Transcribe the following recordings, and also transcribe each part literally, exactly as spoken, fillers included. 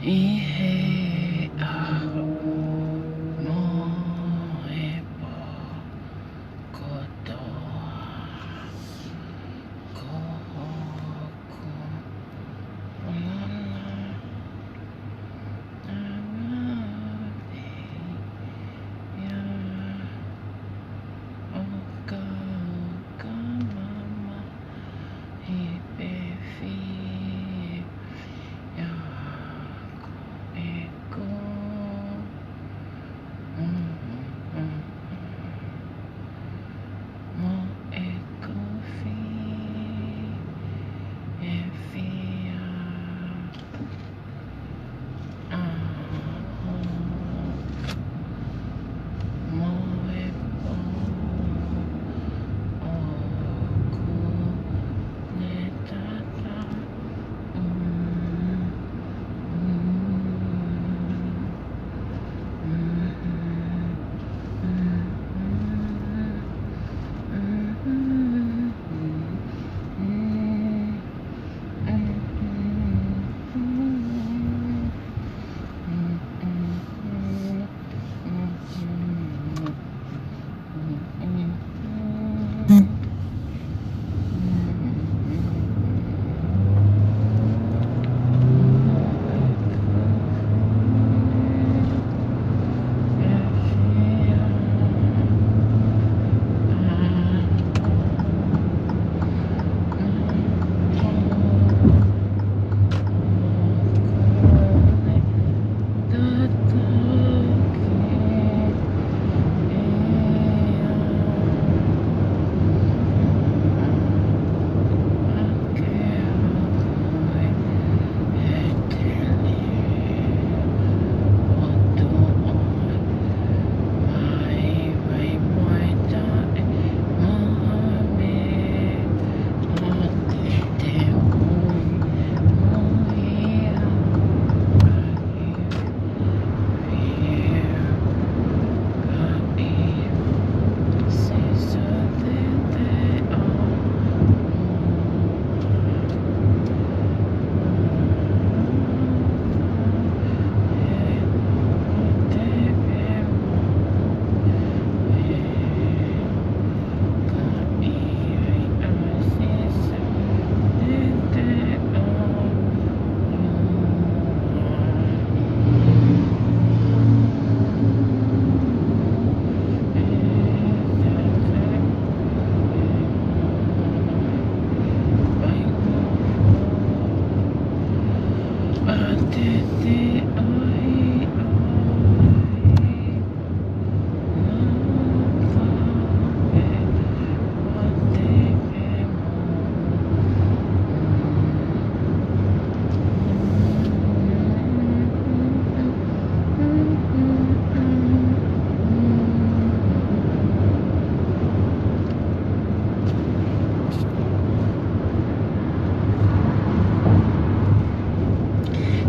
ʻI he ʻaho mo e pō kotoa, ko hoku lana ʻAvea, ʻoka, ʻoka mamahi pē fiefia ko ʻeku mo ʻeku fiefia. ʻAho mo e pō ʻoku ne tata. Mm, mm, mm, mm, mm, mm, mm, mm.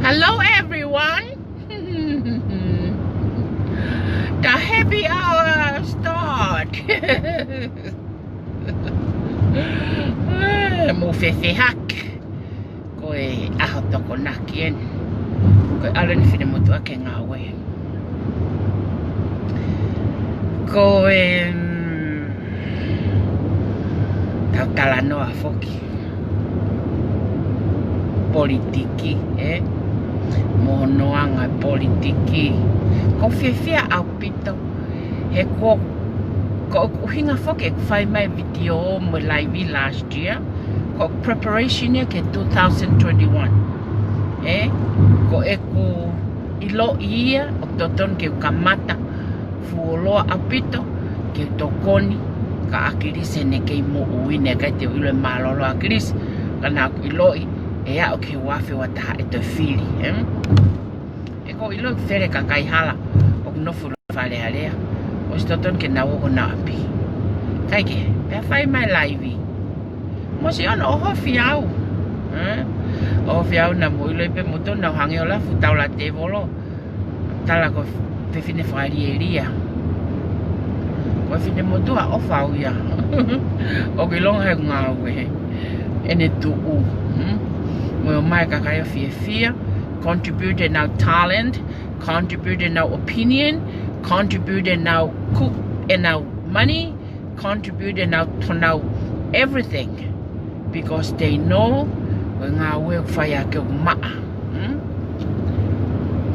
Hello, everyone. The happy hour start. Mou fēfē hake? Ko e ʻaho Tokonaki eni. Ko e ʻalu eni e finemotuʻa ki he ngāue. Ko e, mm, tau talanoa foki politiki, ē? Mo hono anga e politiki. ʻOku ou fiefia ʻaupito. He ko, ko ʻeku ʻuhinga foki ʻeku fai mai e vitiō mo e live last year, ko e preparation ia ki he two thousand twenty-one. Ē, ko ʻeku ʻiloʻi ia ʻoku totonu ke u kamata fuoloa ʻaupito ke u tokoni kia ʻAkilisi heʻene kei moʻui, naʻe ʻikai te u ʻilo e mālōlō ʻo ʻAkilisi, ka naʻá ku ʻiloʻi ʻe aʻu ki he ua afe ua taha ʻe toe fili, ē? He ʻoku ou ʻilo ʻoku fele kakai hala ʻoku nofo ʻi Fale Alea, ʻosi totonu ke nau ō ki honau ʻapi. Kae kehe, pea fai mai e live. Mo siʻono ʻohofi au. Ē? ʻOhofi au naʻa mou ʻiloʻi pē moutolu naʻá ku hangē ʻo lafi, taula tēvolo. Tala ko e fefine fakalielia. Ko e finemotuʻa ʻofa au ia. ʻOku ʻilonga he ngāue ʻene tuʻu. Hmm? Mo e ʻomai e kakai ʻo fiefia. Contribute ʻenau talent, contribute ʻenau opinion, contribute ʻenau cook, ʻenau money, contribute ʻenau, ʻenau everything. Because they know ko e ngāue ʻoku fai ʻaki ʻoku maʻa. Hmm?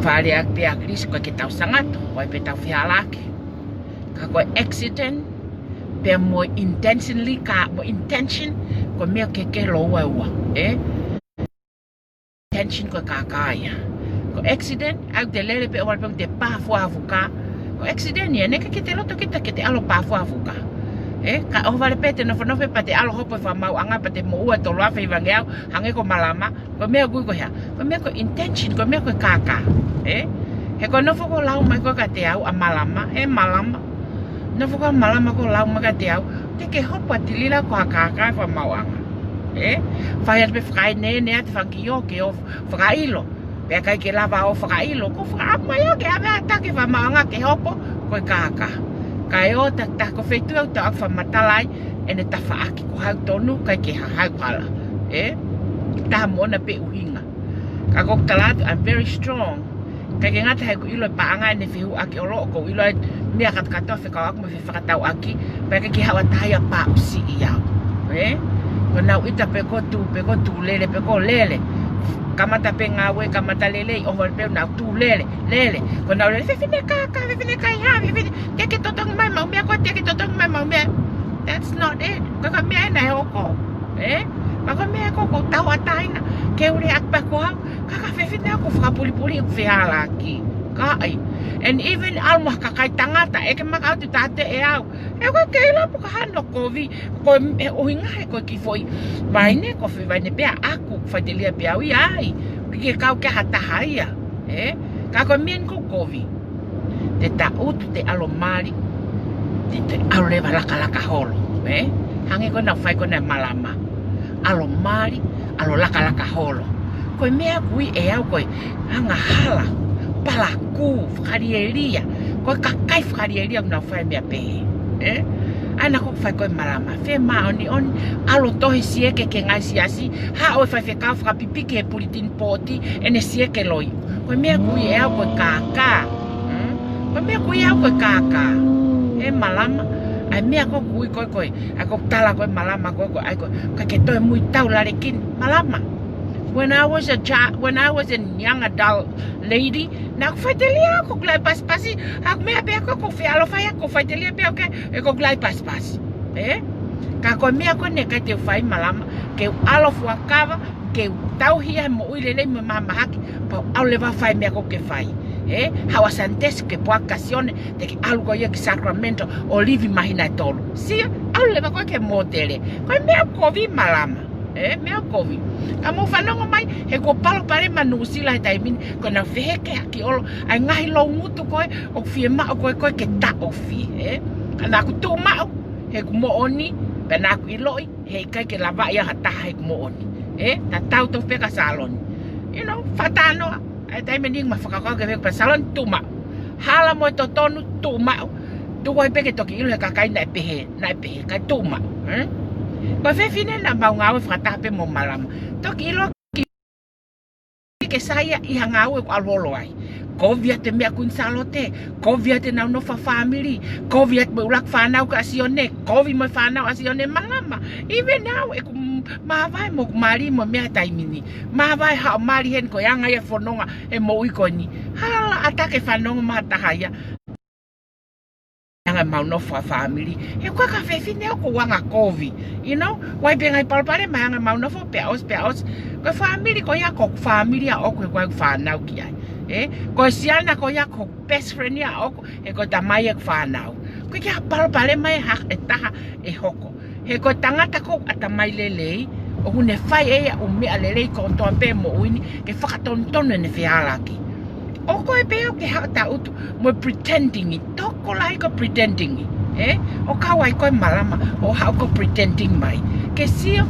Fale ʻaki pē ʻa Kilisi ko e ke tau sangato, ko e pē tau fehālaaki. Ka ko e accident, pea mo e intentionally ka, mo e intention, ko e meʻa kehekehe lōua ʻe ua, ē? Intention ko e kākā ia. Ko e accident, ʻai te lele pē ʻo vale pē te pā fua ha fuka. Ko e accident ia, neʻe ʻikai ke te loto kita ke te ʻalu pā fua ha fuka. Ē, ka ʻohovale pē te nofonofo pea te ʻalu hopo he fakamaauʻanga pea te moʻua tolu afe hivangeau, hangē ko Malama, ko e meʻa ʻoku ui ko e hā? Ko e meʻa ko e intention, ko e meʻa ko e kākā. Ē? He ko e nofo ko e lau mai ko ē kiate au ʻa Malama, ē Malama. Nofo ko ē ʻa Malama ko e lau mai kiate au, te ke hopo ʻa Tilila ko ha kākā he fakamaauʻanga. Ē? Fai atu pē fakaenenea te fanga kiʻi ʻo ke ʻo fakaʻilo. Pea ʻikai ke lava ʻo fakaʻilo, ko e fakaʻamu mai ʻo ke ʻave ʻa e taki he fakamaauʻanga ke hopo, ko e kākā. Kae ʻoua, ta, ta ko e feituʻu ʻoku tau fakamatala ai, ʻene tafaʻaki ko hau tonu, ʻikai ke ha hau hala. Ē? Taha mo ʻona pē ʻuhinga. Ka ko ʻeku tala atu, I'm very strong. ʻIkai ke ngata he ʻoku ʻilo e paʻanga ʻene fehuʻaki ʻo loʻo, ʻoku ou ʻilo e meʻa kātoa fekau aku mo e fefakatauʻaki, pea ʻikai ke haʻu ʻa taha ia ʻo paʻusiʻi au. Ē? Ko ʻenau ʻita pē ko e tū, pē ko e tū lele, pē ko e lele. Kamata pē ngāue, kamata lelei, ʻohovale pē ʻenau tū lele, lele. Ko ʻenau lele, fefine kākā, fefine kaihā, fefine, teʻeki totongi mai ʻemau meʻa, ko e teʻeki totongi mai ʻemau meʻa. That's not it. Ka ko e meʻa ena ʻe hoko. Ē? Ka ko e meʻa ko ē ʻoku ou tauʻatāina, ke u lea atu pē ko au, ka ko e fefine ʻoku fakapulipuli ʻoku fehālaaki. Ka ai. And even ʻalu mo ha kakai tangata, ʻeke mai ka ʻoku te tāteʻe au. He ʻoku ʻikai ke ʻilo pe ko e hā hono kovi, ko e ʻuhinga he ko e kiʻi foʻi vaine, ko e foʻi vaine pē ʻaʻaku, faʻiteliha pē au ia ai. ʻIkai ke kau ki ha taha ia. Ē? Ka ko e meʻa eni ʻoku kovi. Te taʻutu, te ʻalu ʻo mali, te, te ʻalu leva ʻo lakalaka holo. Ē? Hangē ko ʻenau fai ko ena ʻe Malama. ʻAlu ʻo mali, ʻalu ʻo lakalaka holo. Ko e meʻa ʻoku ui ʻe au ko e angahala, palakū, fakalielia. Ko e kakai fakalielia ʻoku nau fai e meʻa pehē. Ē? ʻA ena ʻoku fai ko ē ʻe Malama. Fie māʻoniʻoni, ʻalu ʻo tohi sieke ki he ngaahi siasi, haʻu e faifekau fakapipiki he bulletin board ʻene sieke loi. Ko e meʻa ʻoku ui ʻe au ko e kākā. Hmm? Ko e meʻa ʻoku ui ʻe au ko e kākā. Ē Malama, ʻa e meʻa ko ē ʻoku ui ko ē ko ē, ʻa ʻeku tala ko ē ʻe Malama ko ē ko ē, ʻai ko ē, ʻikai ke toe muitau lalekin Malama. When I was a child, when I was a young adult lady, naʻá ku faʻiteliha au, ʻoku ou kei ʻi ai e pasipasi, ʻa ʻeku meʻa pē ko ē ʻoku ou fie ʻalu ʻo fai, ʻoku ou faʻiteliha pē au ke, ē ʻoku ou kei ʻi ai e pasipasi. Ē? Ka ko e meʻa ko ē naʻe ʻikai te u fai Malama, ke u ʻalu ʻo fuakava, ke u tauhi ʻa e moʻui lelei mo e mahamahaki, pea u ʻalu leva ʻo fai e meʻa ʻoku ou kei fai. Ē? Haʻu ʻa Santesi ke puaka Sione, te ke ʻalu koe ia ki Sacramento, ʻo livi māhina ʻe tolu. Sio, ʻalu leva koe ki he mōtele. Ko e meʻa ʻoku kovi Malama. Ē, meʻa ʻoku kovi. Ka mou fanongo mai, he kuo palopalema Nuʻusila he taimi ni, ko ʻenau feheke hake ʻolo, ʻa e ngaahi loungutu ko ē, ʻoku fiemaʻu ko ē ko ē ke taʻofi, ē. Ka naʻá ku tuʻu maʻu, he ʻoku moʻoni, pea naʻá ku ʻiloʻi, he ʻikai ke lavaʻi ʻe ha taha he ʻoku moʻoni. Ē, tatau tofu pē kia Saloni. You know, fakatalanoa, ʻa e taimi ni ma fakakaukau ke fekau pē Saloni tuʻu maʻu. Hala mo e totonu tuʻu maʻu. Tuku ai pē ke toki ʻilo he kakai naʻe pehē, naʻe pehē, kae tuʻu maʻu. Ē? Ko e fefine naʻa mau ngāue fakataha pē mo Malama. Toki ʻilo ki ke saiʻia ʻi ha ngāue ʻoku ʻalu holo ai. Kovi ʻa e meʻa Kuini Sālote, kovi ʻa ʻenau nofo fāmili, kovi ʻa e meʻa ʻuluaki fānau kia Sione, kovi mo e fānau ʻa Sione Malama. Even au, ʻeku m-, māvae mo ʻeku mali mo e meʻa he taimi ni. Māvae haʻo mali heni ko e anga ia e fononga he moʻui ko eni. Hala ʻatā ke fanongo mai ha taha ia. Anga ʻemau nofo fāmili. He ko e kau fefine ʻoku anga kovi. You know? ʻOku ʻi ai pē ngaahi palopalema he anga ʻemau nofo pea ʻosi, pea ʻosi. Ko e fāmili ko ia ko e fāmili ʻaʻaku he ko e fānau ki ai. Ē? Ko e siana ko ia ko e best friend ia ʻaʻaku he ko e tamai ʻeku fānau. ʻOku ʻikai ke ʻi ai ha palopalema ʻe ha, ʻe taha ʻe hoko. He ko e tangata ko ē ʻoku ʻatamai lelei, ʻoku ne fai ʻe ia ʻū meʻa lelei kotoa pē moʻui ni, ke fakatonutonu ʻene fehālaaki. ʻOku ʻikai pē ʻoku ke haʻu ʻo taʻutu mo e pretending, tokolahi ko e pretending, ē? ʻO kau ai koe Malama, ʻo haʻu ʻo pretending mai. Ke sio,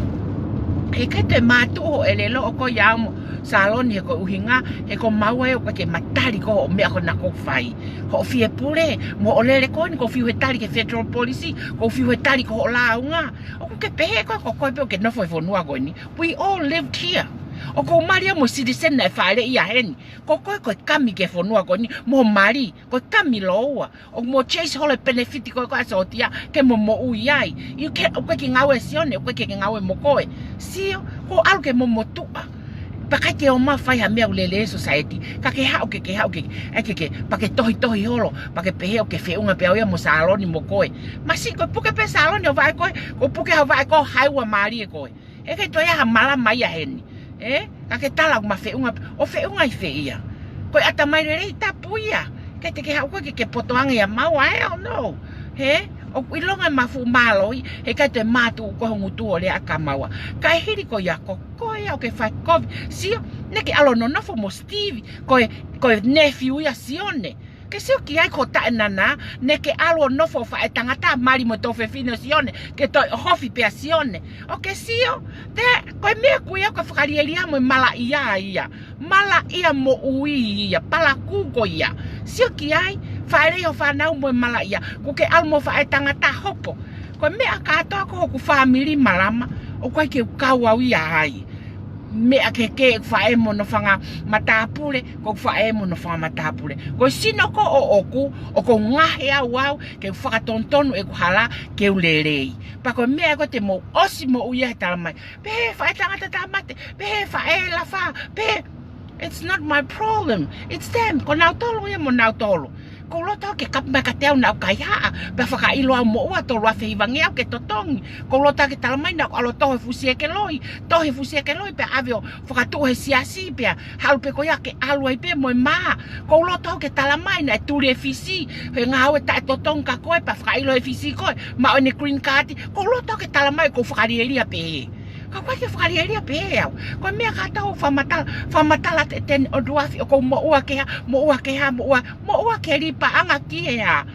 He ʻikai toe mātuʻu hoʻo ʻelelo ʻo ko ia mo Saloni he ko e ʻuhinga, he ko maua ē ʻoku ʻikai ke ma tali koe hoʻo meʻa ko ena ʻoku fai. Hoʻo fie pule, mo hoʻo lele ko eni ʻoku fiu he tali ki he federal police, ʻoku fiu he tali ki hoʻo lāunga. ʻOku ke pehē koe ko koe pē ʻoku ke nofo he fonua ko eni. We all lived here. ʻOku ou mali au mo e citizen naʻe fāʻeleʻi ia heni. Ko koe ko e kami ki he fonua ko eni, mo mali, ko e kami lōua. ʻOku mo chase holo e penefiti ko ē ko ē ʻa e sōtia ke mo moʻui ai. You can't, ʻoku ʻikai ke ngāue ʻa Sione, ʻoku ʻikai ke ngāue mo koe. Sio, ko e ʻalu ke mo motuʻa. Pea ʻikai ke ʻomai fai ha meʻa ʻoku lelei e society. Ka ke haʻu ke, ke haʻu ke, ʻai ke, ke, pea ke tohitohi holo, pea ke pehē ʻoku ke feʻunga pē au ia mo Saloni mo koe. Masiʻi, ko e puke pē Saloni hoʻo vaʻe ko ē, ko e puke hoʻo vaʻe ko ē, hae ua mālie koe. ʻE ʻikai toe ʻi ai ha malama ia heni. Ē? Ka ke tala ʻoku ma feʻunga, ʻo feʻunga ʻi fē ia? Ko e ʻatamai lelei tapu ia. Ke te ke haʻu koe ke ke poto ange ia maua, hell no. Hē? ʻOku ʻilonga e mafu mālohi, he ʻikai toe mātuʻu koe ho ngutu ʻo lea ʻaki kia maua. Kae hili ko ia ko koe ia ʻoku ke fai kovi. Sio, naʻa ke ʻalu ʻo nonofo mo Steve, ko e, ko e nephew ia ʻa Sione. Ke sio ki ai ko e taʻenana, naʻa ke ʻalu ʻo nofo ʻo faʻētangata, mali mo e tuofefine ʻo Sione, ke toe ʻohofi pē ʻa Sione. ʻOku ke sio, te, ko e meʻa ko ia ko e fakalielia mo e malaʻia ia. Malaʻia moʻui ia, palakū ko ia. Sio ki ai, fāʻeleʻi hoʻo fānau mo e malaʻia. ʻOku ke ʻalu mo e faʻētangata hopo. Ko e meʻa kātoa ko hoku fāmili malama, ʻoku ʻikai ke u kau au ia ai. Meʻa kehekehe ʻeku faʻē mo hono fanga matāpule, ko ʻeku faʻē mo hono fanga matāpule. Ko e sino ko ē ʻoʻoku, ʻoku ou ngaohi au au, ke u fakatonutonu ʻeku hala, ke u lelei. Pea ko e meʻa ko ē te mou ʻosi moʻui ai he talamai. Pehē faʻētangata tāmate, pehē faʻē lafa, pehē, it's not my problem. It's them. Ko nautolu ia mo nautolu. ʻOku ou loto ke kapu mai kiate au naʻa ku kaihaʻa, pea fakaʻilo au moʻua tolu afe hivangeau ke totongi. ʻOku ou loto ke talamai naʻa ku ʻalu ʻo toho he fusi ʻe ke loi, toho he fusi ʻe ke loi, pea ʻave ʻo fakatuʻu he siasi, pea haʻu pē ko ia ke ʻalu ai pē mo e mā. ʻOku ou loto ke talamai naʻe tuli e fisi, he ngāue taʻetotongi kia koe, pea fakaʻilo he fisi ko ē, maʻu ʻene green card. ʻOku ou loto ke talamai ʻoku ou fakalielia pē. Ka ʻoku ʻikai ke fakalielia pē au. Ko e meʻa kātoa ʻoku ou fakamatala, fakamatala atu ʻe Teni ʻOtuafi, ʻoku ou moʻua ke hā, moʻua ke hā, moʻua, moʻua ke lī paʻanga ki he hā.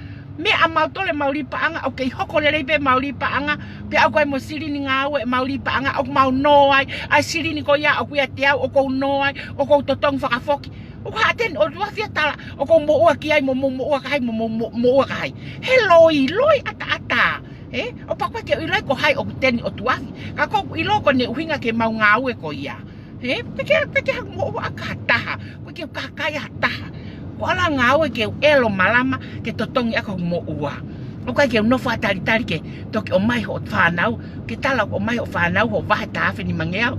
Meʻa mautolu ʻemau lī paʻanga, ʻoku kei hoko lelei pē ʻemau lī paʻanga, pea ʻoku ʻi ai mo e silini ngāue ʻemau lī paʻanga, ʻoku mau nō ai, ʻa e silini ko ia, ʻoku ʻiate au, ʻoku ou nō ai, ʻoku ou totongi fakafoki. ʻOku hā Teni ʻOtuafi ʻa e tala, ʻoku ou moʻua ki ai, mo, mo, moʻua ki ai, mo, mo, mo, moʻua ki ai. He loi, loi ʻataʻatā. Ē? ʻO pea ʻoku ʻikai ke u ʻilo ai ko hai ʻoku Teni ʻOtuafi. Ka ʻoku ou ʻilo ko ʻene ʻuhinga ke mau ngāue ko ia. Ē? Pea ke, pea ke haʻu mo ua ʻaki ha taha. ʻOku ʻikai ke u kākaaʻi ha taha. ʻOku ou ʻalu ʻo ngāue ke u ʻelo malama ke totongi ʻaki hoku moʻua. ʻOku ʻikai ke u nofo ʻo talitali ke toki ʻomai hoʻo fānau. Ke tala ʻoku ʻomai hoʻo fānau hoʻo vahe taha afe nimangeau.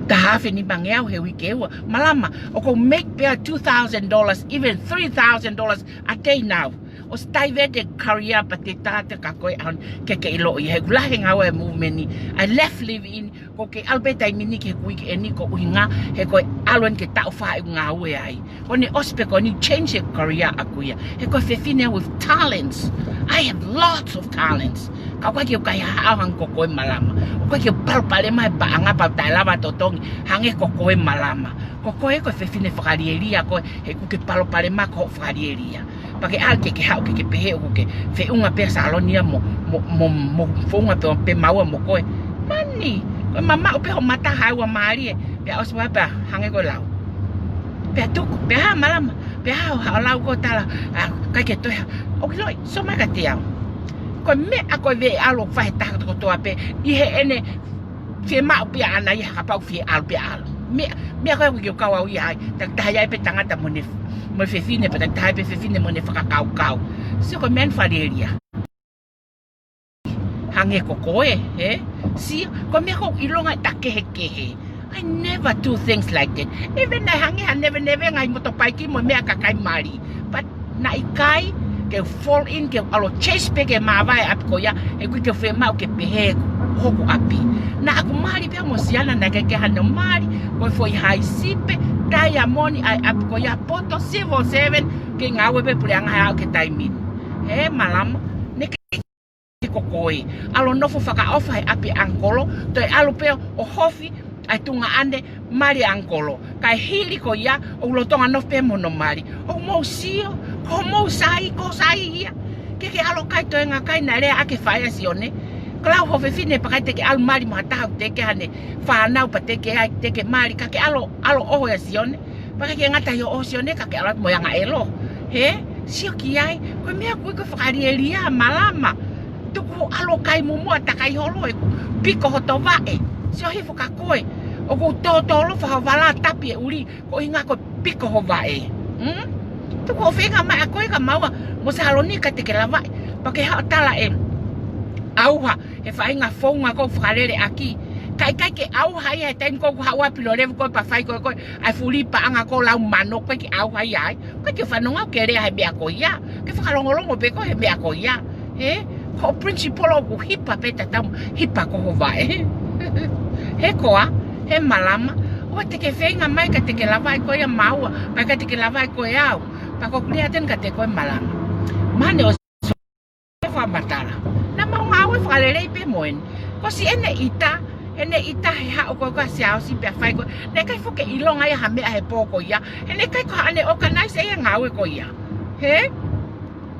Taha afe nimangeau he uike ua. Malama, ʻoku ou make pē au two thousand dollars, even three thousand dollars a day now. ʻOsi taivete career pea te tāte ka ko e ʻaho ni ke ke ʻiloʻi. He ʻoku lahi e ngāue movement ni. I left live in, ʻoku ou kei ʻalu pē taimi ni ki he uike eni ko e ʻuhinga, he ko e ʻalu eni ke taʻu fā ʻeku ngāue ai. Ko ʻene ʻosi pē ko eni change e career ʻaʻaku ia. He ko e fefine with talents. I have lots of talents. Ka ʻoku ʻikai ke u kaihaʻa au hangē ko koe malama. ʻOku ʻikai ke u palopalema he paʻanga pea u taʻelava totongi hangē ko koe malama. Ko koe ko e fefine fakalielia koe, he ʻoku ke palopalema ko hoʻo fakalielia. Pea ke ʻalu ke ke haʻu ke ke pehē ʻoku ke feʻunga pē ʻa Saloni ia mo, mo, mo, mo feʻunga pē, pē maua mo koe. Mani, ko e mamaʻo pē hoʻo mata hae ua mālie, pea ʻosi ua pea hangē ko e lau. Pea tuku, pea hā malama, pea hā hoʻo lau ko e tala, ʻa, ʻikai ke toe hā. ʻOku ʻiloʻi, sio mai kiate au. Ko e meʻa ko e veʻe ʻalu ʻoku fai he taha kotokotoa pē, ʻi heʻene fiemaʻu pē ʻaʻana ia, kapau fie ʻalu pē ʻalu. Meʻa, meʻa ko ē ʻoku ʻikai ke u kau au ia ai, takitaha ia pē tangata mo ʻene, mo e fefine, pea takitaha pē fefine mo ʻene fakakaukau. Sio ko e meʻa eni fakalielia. Hangē ko koe, ē? Sio, ko e meʻa ʻoku ou ʻilonga ʻe takehekehe. I never do things like that. Even naʻe hangē ha neveneve ngai motopaiki mo e meʻa kakai mali. But naʻe ʻikai ke u fall in, ke u ʻalu ʻo chase pē ke māvae ʻapi ko ia, he ʻoku ʻikai ke u fiemaʻu ke pehē hoku ʻapi. Naʻa ku mali pē mo Siana, naʻe ʻikai ke hano mali, ko e foʻi haisipe, taiamoni ʻa e ʻapi ko ia poto, civil servant, ke ngāue pē puleʻanga he ʻaho ki he taimi ni. He malama, ne ko koe. ʻAlu ʻo nofo fakaʻofa he ʻapi ʻa ʻangikolo, toe ʻalu pē ʻo ʻohofi ʻa e tuongaʻane mali ʻa ʻangikolo. Kae hili ko ia, ʻoku lolotonga nofo pē mo hono mali. ʻOku mou sio, ko hoʻomou sai, ko hoʻo sai ia. Ke ke ʻalu ʻo kai toenga kai naʻe lea ʻaki e faʻē ʻa Sione. Ko lau ho fefine pea ʻikai te ke ʻalu mali mo ha taha ʻoku teʻeki ai haʻane fānau pea teʻeki ai te ke mali, ka ke ʻalu, ʻalu ʻo ʻoho ʻia Sione. Pea ʻikai ke ngata ʻi hoʻo ʻoho ʻia Sione ka ke ʻalu atu mo e anga ʻelo. Hē? Sio ki ai, ko e meʻa ʻoku ui ko e fakalielia, Malama. Tuku hoʻo ʻalu ʻo kai muʻomuʻa takai holo ʻeku piko hoto vaʻe. Sio hifo kia koe. ʻOku tōtōlofa ho vala tapi e ʻuli. Ko e ʻuhinga ko e piko ho vaʻe. Hmm? Tuku hoʻo feinga mai ʻa koe kia Maua mo Saloni ʻikai te ke lavaʻi. Pea ke haʻu ʻo tala ʻe ʻauha he faʻahinga founga ʻoku fakalele ʻaki. Ka ʻikai ke ʻauha ia he taimi ʻoku haʻu ʻa Pilolevu ko e pea fai ko e ko e ʻai fuli paʻanga ko lau mano ko e ki ʻauha ia ai. Ka ke fanongo ke lea he meʻa ko ia. Ke fakalongolongo pē ko e he meʻa ko ia. Hē? Ko e principle ʻoku hipa pē tatau mo hipa ko ho vaʻe. Hē koā, hē Malama. ʻOua te ke feinga mai ʻikai te ke lavaʻi koe ʻia Maua, pea ʻikai te ke lavaʻi koe ʻe au. Pea ko e lea ʻeni kiate koe Malama. Mahalo ʻosi fakamatala. Naʻa mau ngāue fakalelei pē mo eni. Ko siʻene ʻita, ʻene ʻita he haʻu ko e ko e Siaosi pea fai ko e. Naʻe ʻikai foki ke ʻilonga ia ha meʻa he pō ko ia. He naʻe ʻikai ko haʻane organize ia e ngāue ko ia. Hē?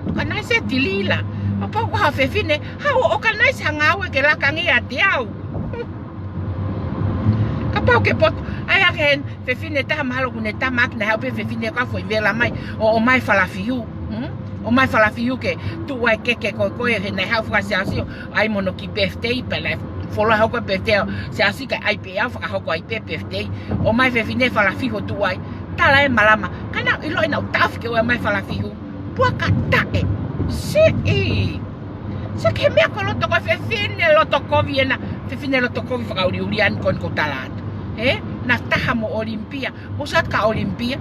Organize e tilila. Kapau ko ha fefine, haʻu ʻo organize ha ngāue ke laka ange ʻiate au. Kapau ke poto, ʻai ake he fefine taha mahalo ʻoku ne tama ʻaki naʻe haʻu pē fefine ka foʻi vela mai, ʻo, ʻomai falafihu. Hmm? ʻOmai falafihu ke tuʻu ai keke ko e ko e he naʻe haʻu fakasiaosio, ʻai mo hono kiʻi birthday, pea naʻe folo hoko e birthday, Siaosi kae ʻai pē au fakahoko ai pē birthday. ʻOmai fefine falafihu tuʻu ai, tala ʻe Malama, ka naʻa ku ʻiloʻi naʻa ku taʻofi ke ʻomai falafihu. Puaka taʻe. Siʻi. Sio ki he meʻa ko e loto ko e fefine loto kovi ena. Fefine loto kovi fakaʻuliʻuli ʻeni ko eni ʻoku ou tala atu. Hē? Naʻa taha mo Olympia. Mou sio atu kia Olympia.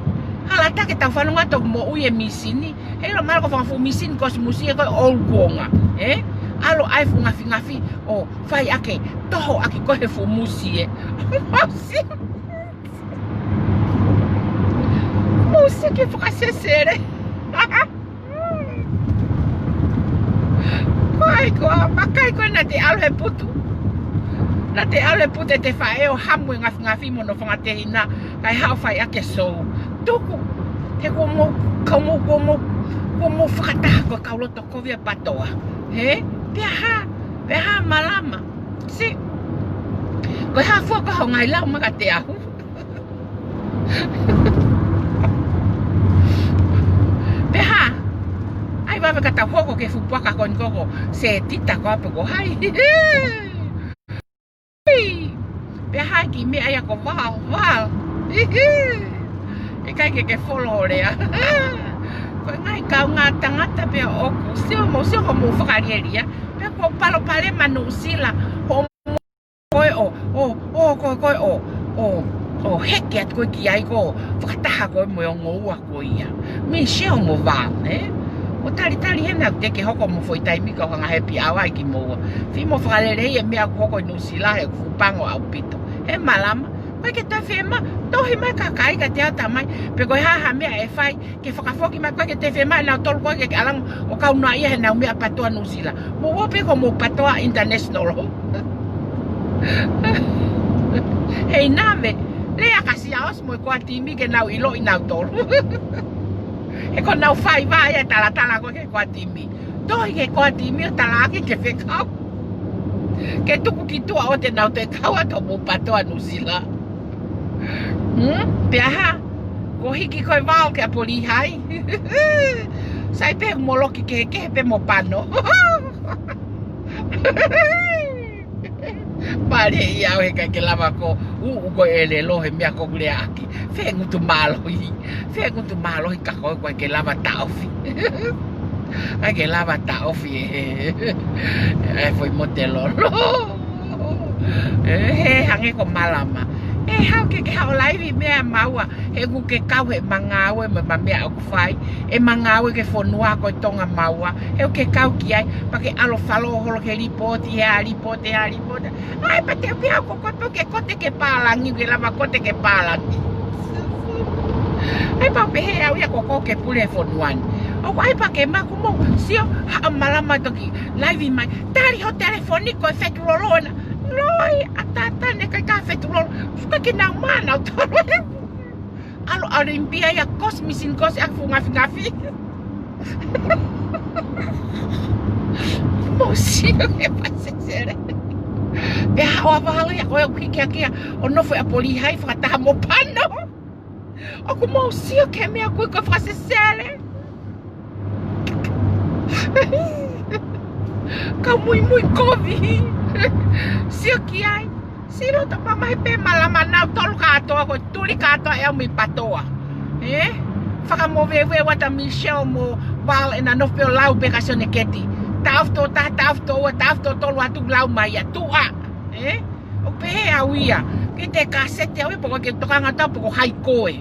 Hala atu ke tau fanongo atu ʻoku moʻui e misini. He ʻilo mahalo ko e fanga fuʻu misini ko e ʻosi musie ko e ʻoku kuonga. Hē? ʻAlu ʻai fuʻu ngafingafi ʻo fai ake. Toho ake ko e he fuʻu musie. Mou sio. Mou sio ki he fakasesele. Ko ai ko ā, vakai ko ē naʻa te ʻalu he putu. Naʻa te ʻalu he putu ʻete faʻē ʻo hamu e ngafingafi mo hono fanga tehina, kae haʻu ʻo fai ake e sou. Tuku, he kuo mou, kuo mou, kuo mou, kuo mou fakataha ko e kau loto kovi ʻa PATOA. Hē? Pea hā, pea hā Malama. Siʻi. Ko e hā fua ko e hā ho ngaahi lau mai kiate au. Pea hā, ʻai vave ka tau hoko ki he fuʻu puaka ko eni ko e ko Setita ko ā pe ko hai. Pea hā e kiʻi meʻa ia ko Val, Val. ʻIkai ke ke folo ʻo lea. Ko e ngaahi kaungā tangata pea ʻoku sio, mou sio ko mou fakalielia. Pea ko e palopalema Nuʻusila. Hoʻo ko e ʻo, ʻo, ʻo, ko e, ko e ʻo, ʻo, ʻo heke atu ko e ki ai ko e fakataha ko e mo e ongo ua ko ia. Michelle mo Val, ē? ʻO talitali hena te ke hoko mo e foʻi taimi ka ʻoku hanga he pia au ai kimoua. Fai mo fakalelei e meʻa ʻoku hoko ʻi Nuʻusila he ʻoku fuʻu pango ʻaupito. Hē Malama, ko e ke toe fema, tohi mai kakai kiate au tamai, pe ko e hā ha meʻa ʻe fai, ke fakafoki mai ko e ke te fema ʻenau tolu ko e ke ʻalu ange ʻo kaunoaʻi ʻenau meʻa PATOA Nuʻusila. Mou ō pē ko mou PATOA International. Hei nave, lea kia Siaosi mo e ko ā timi ke nau ʻiloʻi nautolu. He ko ʻenau faiva ia e talatala ko e ke ko ā timi. Tohi ki he ko ā timi ʻo tala ake ke fekau. Ke tuku ki tuʻa ʻo te nau toe kau atu mo PATOA Nuʻusila. Hmm? Pea hā, ko e hiki ko e Val kia Polihai. Sai pē moloki kehekehe pē mo Pano. Pale ia ʻo he ʻikai ke lava ko, ʻū, ʻū ko e ʻelelo he meʻa ʻoku ou lea ʻaki. Fengutu mālohi. Fengutu mālohi ka ko e ʻikai ke lava taʻofi. ʻIkai ke lava taʻofi ē, ē, ē, foʻi motelolo. Ē, hē hangē ko Malama. Ē, haʻu ke ke haʻu laivi meʻa Maua. He ʻoku ke kau he ʻema ngāue mo ʻema meʻa ʻoku fai. ʻEma ngāue ki he fonua ko e Tonga Maua. He ʻoku ke kau ki ai. Pea ke ʻalu ʻo falo holo ke lipooti, ʻe ʻa lipooti, ʻe ʻa lipooti. ʻAi pea te u pehē au ko koe pē ʻoku ke kote ke pālangi, ke lava kote ke pālangi. ʻAi pea u pehē au ia ko koe ke pule he fonua ni. ʻOku ʻai pea ke maku mo, sio, haʻu Malama toki laivi mai. Tali ho telefoni ko e fetulolo ena. Loi, ʻatātā naʻe ʻikai ke fetulolo. Fuka ke nau mā nautolu. ʻAlu Olympia ia kosi misini kosi ʻaki fuʻu ngafingafi. Mou sio ki he fakasesele. Pea haʻu ʻa Vale ia ko e ʻoku hiki hake ia ʻo nofo ʻi ʻApolihai fakataha mo Pano. ʻOku mou sio ki he meʻa ko ē ko e fakasesele. Kau muimui kovi. Sio ki ai. Sio loto mamahi pē Malama, nautolu kātoa, ko e tuli kātoa ʻe au mei Patoa. Ē? Fakamoveuveu atu ʻa Michelle mo Val ʻena nofo pē ʻo lau pē ka Sione Keti. Taʻofi tō taha, taʻofi tō ua, taʻofi tō tolu atu lau mai ia tuʻa. Ē? ʻOku pehē au ia. Ke te kasete au ia pe ko e ke tokanga atu pe ko hai koe.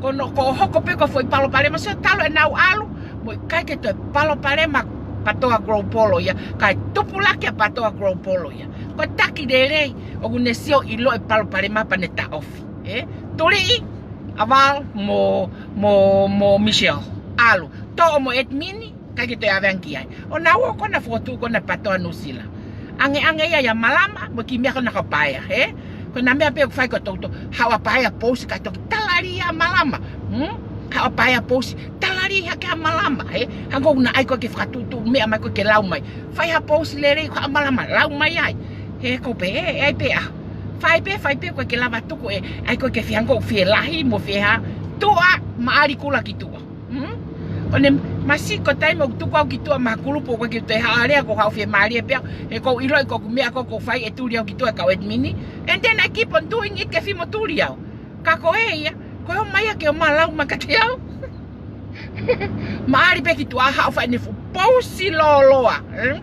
Ko hono, ko hoʻo hoko pē ko e foʻi palopalema, sio talu ʻenau ʻalu, mo e ʻikai ke toe palopalema Patoa Global ia, kae tupulaki ʻa Patoa Global ia. Ko e taki lelei, ʻoku ne sio ʻilo e palopalema pea ne taʻofi. Ē? Tuli ʻa Val mo, mo, mo Michelle. ʻAlu. Toʻo mo Edmini, ʻikai ke toe ʻave ange ki ai. ʻO nau ō ko ena fokotuʻu ko ena Patoa Nuʻusila. Angeange ia ʻia Malama, mo e kiʻi meʻa ko ena ko Paea, ē? Ko ena meʻa pē ʻoku fai ko e toutou. Haʻu ʻa Paea Post kae toki talali ʻa Malama. Hmm? Haʻu ʻa Paea Post, talali hake ʻa Malama, ē? Hangē ʻoku na ʻai ko ē ke fakatuʻutuʻu meʻa mai ko ē ke lau mai. Fai ha post lelei ko ē ʻa Malama, lau mai ai. He ko pē, ē, ʻai pē ā. Fai pē, fai pē ko ē ke lava tuku ē, ʻai ko ē ke fie hangē ʻoku fie lahi mo fie hā. Tuʻa, maʻali kula ki tuʻa. Hmm? ʻO ne masi ko e taimi ʻoku tuku au ki tuʻa maha kulupu ʻoku ʻikai ke toe haʻu ʻa Lea ko e haʻu fie mālie pē au. He ʻoku ou ʻiloʻi ko ʻeku meʻa ko ē ʻoku ou fai ʻe tuli au ki tuʻa ʻe kau Edmini. And then I keep on doing it ke fie mo tuli au. Ka ko e ia, ko e ō mai ia ke ō mai ʻo lau mai kiate au. Maʻali pē ki tuʻa haʻu fai ʻene fuʻu pousi lōloa. Hmm?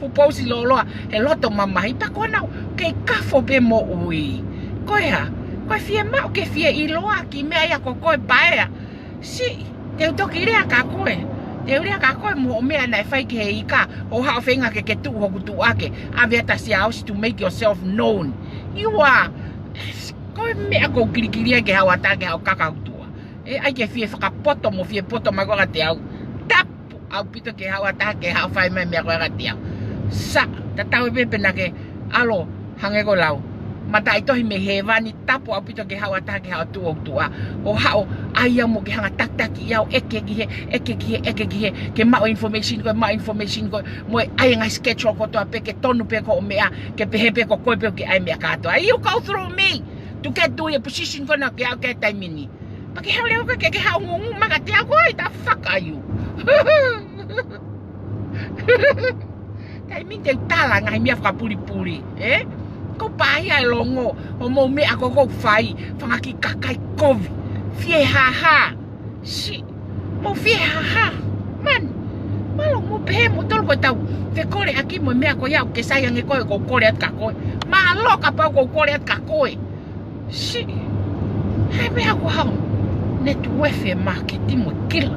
Fuʻu pousi lōloa. He loto mamahi pea ko ena ʻoku kei kafo pē moʻui. Ko e hā, ko e fiemaʻu ke fie ʻiloa ki he meʻa ia ko koe Paea. Siʻi, te u toki lea kia koe. Te u lea kia koe mo e meʻa naʻe fai ki he ika, ʻo haʻu ʻo feinga ke ke tuʻu hoku tuʻa ke ʻave ʻa Siaosi to make yourself known. You are, ko e meʻa ʻoku ou kilikili ai ke haʻu ʻa Taha ke haʻu ʻo kaka hoku tuʻa. Ē, ʻai ke fie fakapoto mo fie poto mai ko ē kiate au. Tapu ʻaupito ke haʻu ʻa Taha ke haʻu ʻo fai mai meʻa ko ē kiate au. Sa, tatau pē pe naʻa ke ʻalu hangē ko e lau mataʻitohi mei hēvani, tapu ʻaupito ke haʻu ʻa Taha ke haʻu ʻo tuʻu hoku tuʻa. ʻO haʻu ʻo ʻai au mo ke hanga ʻo takitaki au, ʻeke ki hē, ʻeke ki hē, ʻeke ki hē, ke maʻu e information ko ē, maʻu e information ko ē, mo e ʻai e ngaahi schedule kotoa pē ke tonu pē ko hoʻo meʻa, ke pehē pē ko koe pē ʻoku ke ʻai e meʻa kātoa. You go through me to get to your position ko ena ʻoku ke aʻu ki ai he taimi ni. Pea ke haʻu leva ko ē ke, ke haʻu ngungu mai kiate au ko e, the fuck are you? Taimi ni te u tala ngaahi meʻa fakapulipuli, ē? Ko e pā ia e longo, hoʻomou meʻa ko ē ʻoku fai, fanga kiʻi kakai kovi. Fie hāhā. Siʻi, mou fie hāhā. Man, mālō mou pehē moutolu ko ʻetau fekoleʻaki mo e meʻa ko ia ʻoku ke sai ange koe ʻoku ou kole atu kia koe. Mālō kapau ʻoku ou kole atu kia koe. Siʻi, he meʻa ko e hā, ne tuefe māketi mo e kila.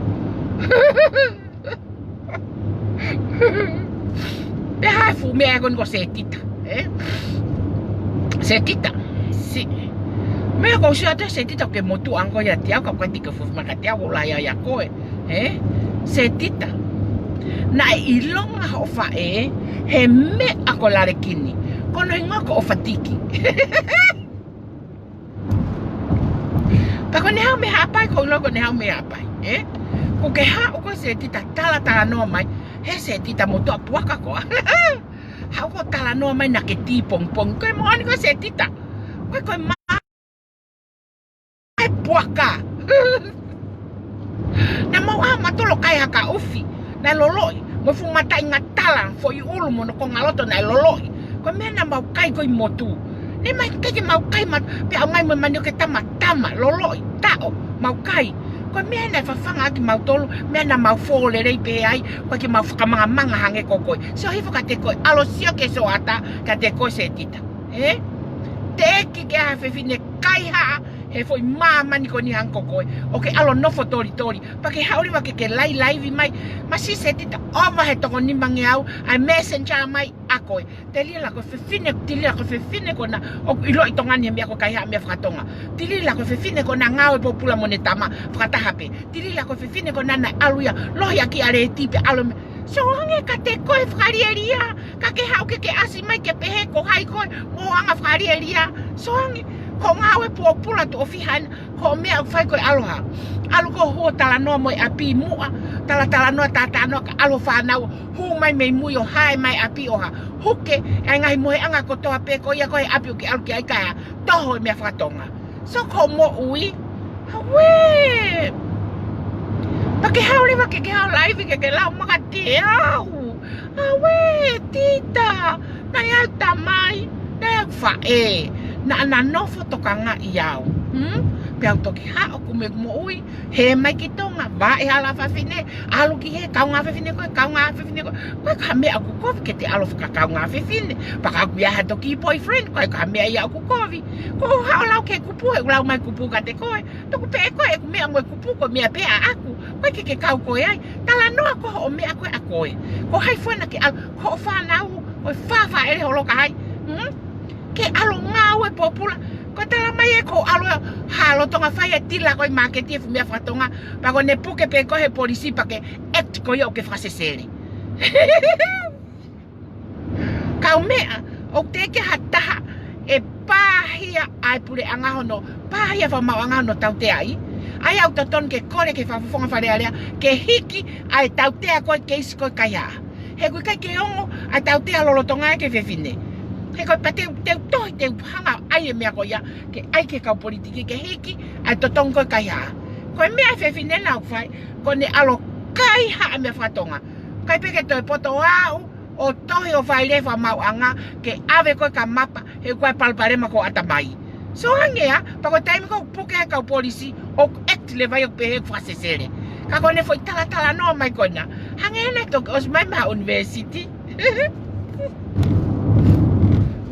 Pea hā e fuʻu meʻa ko eni ko Setita, ē? Setita, siʻi. Meʻa ʻoku ou sio atu Setita ʻoku ke motuʻa ange koe ʻiate au, ka ʻoku ʻikai te ke fuʻu fai mai kiate au ʻoku lahi ai ʻa koe, ē? Setita. Naʻe ʻilonga hoʻo faʻē, he meʻa ko e lalekini. Ko hono hingoa ko ʻOfatiki. Pea ko ʻene haʻu mei Haʻapai, ʻoku ou ʻilo ko ʻene haʻu mei Haʻapai, ē? ʻOku ke haʻu koe Setita talatalanoa mai, he Setita motuʻa puaka koā. Haʻu koe ʻo talanoa mai naʻa ke tī pongipongi, ko e moʻoni koe Setita. Ko e, ko e mā e puaka. Naʻa mau ʻā mautolu ʻo kai ha kaʻufi. Naʻe loloʻi, mo e fuʻu mataʻi ngatala, foʻi ʻulu mo hono konga loto naʻe loloʻi. Ko e meʻa naʻa mau kai ko ē ʻi motu. Naʻe ʻikai ke mau kai ma, pea ʻomai mo e manioke tamatama, loloʻi, taʻo, mau kai. Ko e meʻa naʻe fafanga ʻaki mautolu, meʻa naʻa mau fō lelei pē ai, ʻoku ʻikai ke mau fakamangamanga hangē ko koe. Sio hifo kiate koe, ʻalu ʻo sio ki he sioʻata, kiate koe Setita. Ē? Teʻeki ke ʻi ai ha fefine kaihaʻa he foʻi māmani ko eni hangē ko koe. ʻOku ke ʻalu ʻo nofo tolitoli. Pea ke haʻu leva ke ke lailaivi mai. Masi Setita ʻova he toko nimangeau, ʻa e messenger mai ʻa koe. Tilila ko e fefine, tilila ko e fefine ko ena ʻoku ʻiloʻi Tonga ni he meʻa ko e kaihaʻa meʻa faka-Tonga. Tilila ko e fefine ko ena ngāue pōpula mo ʻene tama fakataha pē. Tilila ko e fefine ko ena naʻe ʻalu ia, lohi ʻaki ʻa Leti pea ʻalu mei. Sio ange kiate koe fakalielia, ka ke haʻu ke ke ʻasi mai ke pehē ko hai koe mo e anga fakalielia. Sio ange, ko e ngāue pōpula tuʻo fiha ena, ko e meʻa ʻoku fai ko e ʻalu hā. ʻAlu koe ʻo talanoa mo e ʻapi muʻa, talanoa, talanoa, ka ʻalu fānau, hū mai mei mui ʻo hae mai ʻapi ʻo hā. Huke, ʻa e ngaahi mohenga kotoa pē ko ia ko e ʻapi ʻoku ke ʻalu ki ai kae toho e meʻa fakatonga. So ko e moʻui, ʻauē. Pea ke haʻu leva ke ke haʻu live ke ke lau maka te au. ʻAuē, Tita, naʻe ʻi ai e tamai, naʻe ʻi ai e faʻē, naʻa na nofo tokangaʻi au. Hmm? Pea u toki haʻu ʻo kumi e moʻui, hē mai ki Tonga, vaʻe hala fefine, ʻalu ki hē, kaungā fefine ko ē, kaungā fefine ko ē. Ko e hā e meʻa ʻoku kovi ke te ʻalu fakakaungā fefine, pea ka ʻoku ʻi ai ha toki boyfriend, ko e hā e meʻa ia ʻoku kovi. Ko hoʻo lau ke kupu, he ʻoku lau mai kupu kiate koe. Tuku pē ʻe koe ʻeku meʻa mo e kupu ko e meʻa pē ʻaʻaku. Ko e ke ke kau koe ai. Talanoa ko hoʻo meʻa ko ē ʻa koe. Ko hai fua naʻa ke ʻalu, ko hoʻo fānau, ko e fāfā ʻele holo ka hai. Hmm? Ke ʻalu ngāue pōpula. Ko e tala mai ē ko e ʻalu ē ha lolotonga fai e tila ko e māketi e fuʻu meʻa fakatonga. Pea ko ʻene puke pē koe he polisi pea ke act ko ia ʻoku ke fakasesele. Kaumeʻa, ʻoku teʻeki ha taha ʻe pāhia ʻa e puleʻanga hono, pāhia fakamaauʻanga hono tauteaʻi. ʻA ia ʻoku totonu ke kole ki he fakafofonga Fale Alea, ke hiki ʻa e tautea ko ē keisi ko e kaihaʻa. He ʻoku ʻikai ke ongo ʻa e tautea lolotonga ia ki he fefine. He ko e pea te u, te u tohi, te u hanga ʻai e meʻa ko ia, ke ʻai ki he kau politiki, ke hiki ʻa e totongi ko e kaihaʻa. Ko e meʻa e fefine naʻa ku fai, ko ʻene ʻalu ʻo kaihaʻa meʻa fakatonga. ʻIkai pē ke toe poto au, ʻo tohi ʻo fai lea fakamaauʻanga, ke ʻave ko ē kia Mapa, he ko e palopalema ko ʻatamai. So hangē ia, pea ko e taimi ko ē ʻoku puke ai e kau polisi, ʻoku act leva ia ʻo pehē ʻoku fakasesele. Ka ko ʻene foʻi talatalanoa mai ko ena. Hangē ia naʻe toki ʻosi mai mei he university.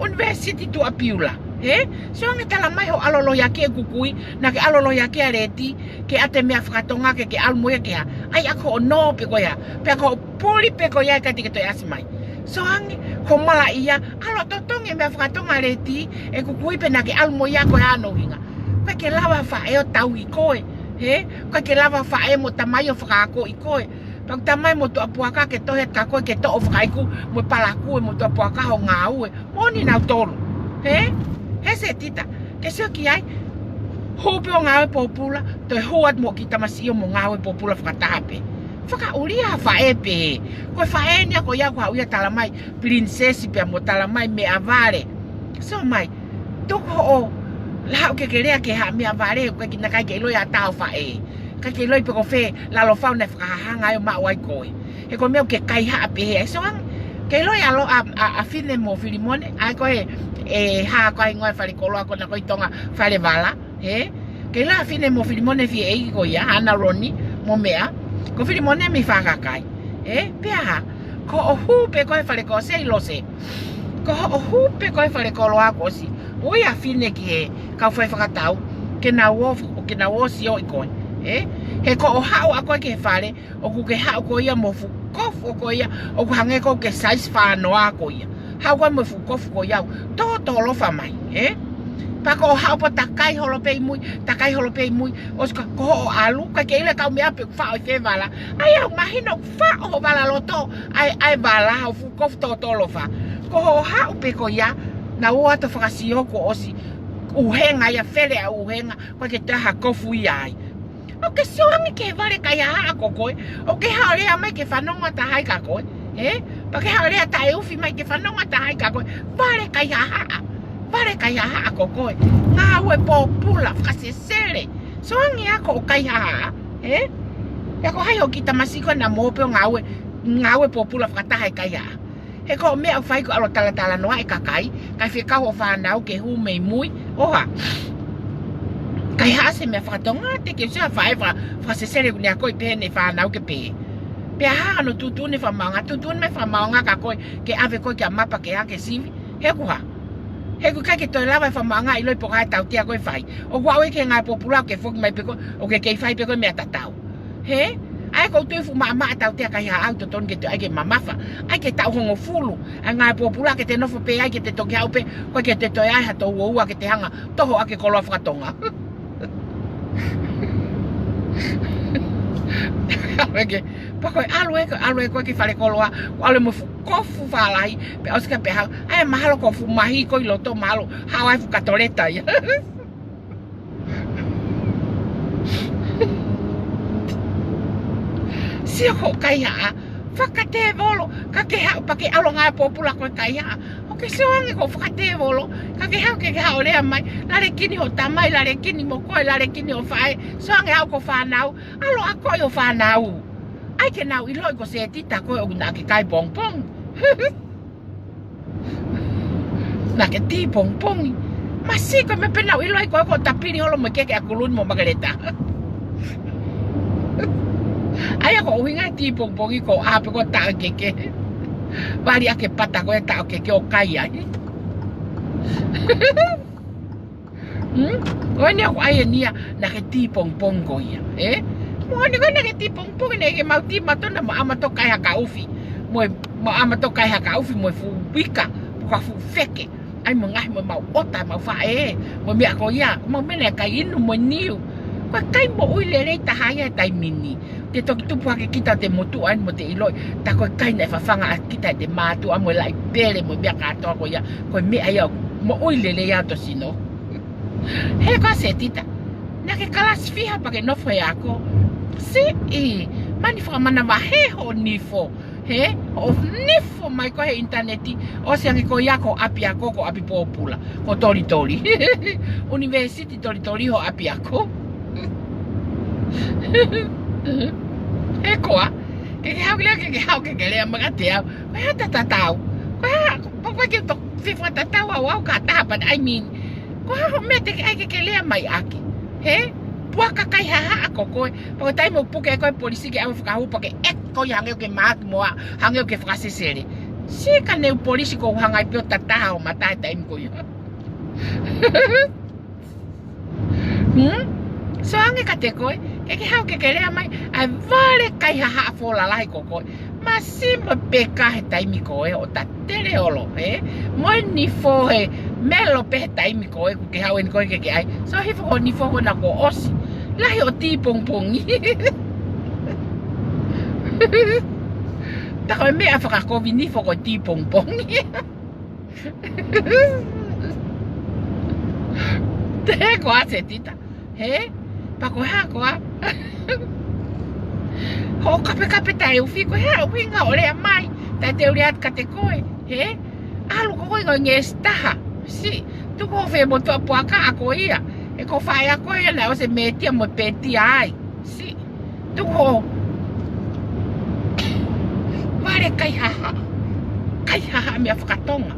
University Tuʻapiula. Hē? So hangē tala mai hoʻo ʻalu ʻo lohiakiʻi e kukui, naʻa ke ʻalu ʻo lohiakiʻi ʻa Leti, ke ʻoatu e meʻa fakatonga ke ke ʻalu mo ia ke hā. ʻAi ʻaki hoʻo nō pē ko ia. Pea ko hoʻo puli pē ko ia ʻikai te ke toe ʻasi mai. So hangē, ko e malaʻia, ʻalu ʻo totongi e meʻa fakatonga ʻa Leti, e kukui pea naʻa ke ʻalu mo ia ko e hā hono ʻuhinga. ʻIkai ke lava faʻē ʻo tauhi koe, hē? ʻIkai ke lava faʻē mo tamai ʻo fakaakoʻi koe. Pea ko e tamai mo e tuʻa puaka ke tohi atu kia koe ke toʻo fakaiku mo e palakū e motuʻa puaka hoʻo ngāue. Moʻoni nautolu. Hē? Hē Setita. Ke sio ki ai. Hū pē ʻo ngāue pōpula, toe hū atu mo e kiʻi tamasiʻi ʻo mo ngāue pōpula fakataha pē. Fakaʻulia ha faʻē pē. Ko e faʻē eni ia ko ia ʻoku haʻu ia tala mai pilinisesi pea mo tala mai meʻavale. So mai, tuku hoʻo, haʻu ke ke lea ki ha meʻavale, ʻoku ʻikai ke na kai ke ʻiloʻi ʻa e taha ʻo e faʻē. ʻIkai ke ʻiloʻi pe ko fē lalo fau naʻe fakahāhanga ai ʻo maʻu ai koe. He ko e meʻa ʻoku ke kaihaʻa pē he ai. So hangē, ke ʻiloʻi ʻa lo-, ʻa, ʻa, ʻa Fine mo Filimone, ʻa ia ko e, e hā ko ā e hingoa e falekoloa ko ena ko ē ʻi Tonga, Fale Vala, hē? Ke ʻiloʻi ʻa Fine mo Filimone fie ʻeiki ko ia, Hana Loni, mo meʻa. Ko Filimone mei Fakakai, hē? Pea hā, ko hoʻo hū pē ko ē he falekoloa, Sei Lose. Ko hoʻo hū pē ko ē he falekoloa kuo ʻosi. Ui ʻa Fine ki he kau fai fakatau, ke nau ō, ke nau ō ʻo sioʻi koe, hē? He ko hoʻo haʻu ʻa koe ki he fale, ʻoku ke haʻu ko ia mo e fuʻu kofu ko ia, ʻoku hangē ko e size fānoa ko ia. Haʻu ko ē mo e fuʻu kofu ko ia ʻoku tōtōlofa mai, hē? Pea ko hoʻo haʻu pē ʻo takai holo pē ʻi mui, takai holo pē ʻi mui, ʻosi ka ko hoʻo ʻalu, ʻikai ke ʻilo e kau meʻa pe ʻoku faʻo ʻi fē vala. ʻA ia ʻoku mahino ʻoku faʻo ho valaloto, ʻa e, ʻa e vala, hoʻo fuʻu kofu tōtōlofa. Ko hoʻo haʻu pē ko ia, naʻa ku ō atu ʻo fakasio kuo ʻosi, ʻuhenga ia, fele ʻa e ʻuhenga, ʻoku ʻikai ke toe ʻi ai ha kofu ia ai. ʻOku ke sio ange ki he vale kaihaʻa ko koe. ʻOku ke haʻu ʻo lea mai ke fanongo ʻa taha ai kia koe. Hē? Pea ke haʻu ʻo lea taʻeufi mai ke fanongo ʻa taha ai kia koe. Vale kaihaʻa. Vale kaihaʻa ko koe. Ngāue pōpula fakasesele. Sio ange ia ko hoʻo kaihaʻa. Hē? Pea ko hai hoʻo kiʻi tamasiʻi ko ena mo pē ʻo ngāue, ngāue pōpula fakataha e kaihaʻa. He ko e meʻa ʻoku fai ko e ʻalu ʻo talatalanoa e kakai, kae fekau hoʻo fānau ke hū mei mui, ʻo hā. Kaihaʻa ʻa e meʻa fakatonga, te ke sio ha faʻē faka-, fakasesele ʻoku ne akoʻi pē ʻene fānau ke pehē. Pea hā hono tuʻutuʻuni e fakamaauʻanga, tuʻutuʻuni mai e fakamaauʻanga kia koe, ke ʻave koe kia Mapa ke hā ke sivi, he ʻoku hā. He ʻoku ʻikai ke toe lava e fakamaauʻanga ʻo ʻiloʻi pe ko e hā e tautea ko ē ʻe fai. ʻOku aʻu ia ki he ngāue pōpula ʻoku ke foki mai pē koe, ʻoku ke kei fai pē koe e meʻa tatau. Hē? ʻA ia ʻoku ou tui fuʻu maʻamaʻa e tautea kaihaʻa ʻoku totonu ke te ʻai ke mamafa. ʻAi ke taʻu hongofulu. ʻA e ngāue pōpula ke te nofo pē ai ke te toki haʻu pē, ʻoku ʻikai ke te toe ʻai ha tououa ke te hanga ʻo toho ʻaki e koloa fakatonga. Pea ko e ʻalu ē, ko e ʻalu ē ko ē ki he falekoloa, ʻalu ē mo e fuʻu kofu fālahi, pea ʻosi ka pehē, ʻa ia mahalo ko e fuʻu mahi ko ē ʻi loto mahalo, haʻu ai e fuʻu katoleta ia. Sio ko e kaihaʻa, fakatēvolo, ka ke haʻu pea ke ʻalu ʻo ngāue pōpula ko e kaihaʻa. ʻOku ke sio ange ko e fakatēvolo, ka ke haʻu ke ke haʻu ʻo lea mai, lalekini hoʻo tamai, lalekini mo koe, lalekini hoʻo faʻē, sio ange haʻu ko e fānau, ʻalu ʻo akoʻi hoʻo fānau. ʻAi ke nau ʻiloʻi ko Setita koe ʻoku naʻa ke kai pongipongi. Naʻa ke tī pongipongi. Masiʻi ko e meʻa pē naʻa nau ʻiloʻi ko e ko e tapili holo mo e keke ʻa Kuluni mo Makeleta. ʻAia ko e ʻuhinga e tī pongipongi ko e ʻā pē ko e taʻo keke. Vali ʻa e pata ko e taʻo keke ʻo kai ai. Hmm? Ko eni ʻoku ʻai eni ia naʻa ke tī pongipongi ko ia, ē? Moʻoni ko ē naʻa ke tī pongipongi naʻa ke mau tī matona mo ʻAmato kai haka ufi. Mo e, mo ʻAmato kai haka ufi mo e fuʻu uika, mo ka fuʻu feke. ʻAi mo e ngaahi mo e mau ʻota, mau faʻē, mo e meʻa ko ia, ko e mau meʻa naʻe kai inu mo e niu. Ko e kai moʻui lelei taha ia he taimi ni. Te toki tupu hake kita ʻo te motuʻa eni mo te ʻiloʻi, tā ko e kai naʻe fafanga ʻaki kita ʻe te mātuʻa mo e laʻi pele mo e meʻa kātoa ko ia, ko e meʻa ia moʻui lelei ʻa hoto sino. He ko ā Setita, naʻa ke kalasi fiha pea ke nofo he ako? Siʻi, mani fakamanavahē hoʻo nifo, hē? Hoʻo nifo mai ko ē he ʻinitaneti, ʻosi ange ko ia ko e ʻapiako, ko e ʻapi pōpula, ko e tolitoli. ʻUnivēsiti tolitoli hoʻo ʻapiako. He ko ā, ke ke haʻu ke lea, ke ke haʻu ke ke lea mai kiate au. Ko e hā ʻeta tatau? Ko e hā, ko e, ko e ke to-, fefakatatau au au ka taha, but I mean, ko e hā hoʻo meʻa te ke ʻai ke ke lea mai ʻaki? Hē? Puaka kaihaʻa ko koe, pea ko e taimi ʻoku puke ai koe ʻe he polisi ke ʻave fakahū pea ke ʻeke koe ia hangē ʻoku ke mahaki mo ā, hangē ʻoku ke fakasesele. Siʻi ka neu polisi ko e hanga ai pē ʻo tataha hoʻo mata he taimi ko ia. Hmm? Sio ange kiate koe, ke ke haʻu ke ke lea mai, ʻa e vale kaihaʻa fō lalahi ko koe. Masiʻi mo e peka he taimi ko ē, ʻo tatele holo, ē? Mo e nifo he melo pē he taimi ko ē, ʻoku ke haʻu eni koe ke ke ʻai. Sio hifo ko e nifo ko ena kuo ʻosi. Lahi hoʻo tī pongipongi. Tā ko e meʻa fakakovi nifo ko e tī pongipongi. Te ko ā Setita. Hē? Pea ko e hā ko ā? Hoʻo kapekape taʻeufi, ko e hā e ʻuhinga hoʻo lea mai, taʻe te u lea atu kiate koe, hē? ʻAlu ko koe ʻo ngeʻesi taha. Siʻi, tuku hoʻo fē motuʻa puaka ʻa ko ia. He ko e faʻē ʻa ko ia naʻe ʻosi e mētia mo e pētia ai. Siʻi. Tuku hoʻo vale kaihaʻa. Kaihaʻa meʻa fakatonga.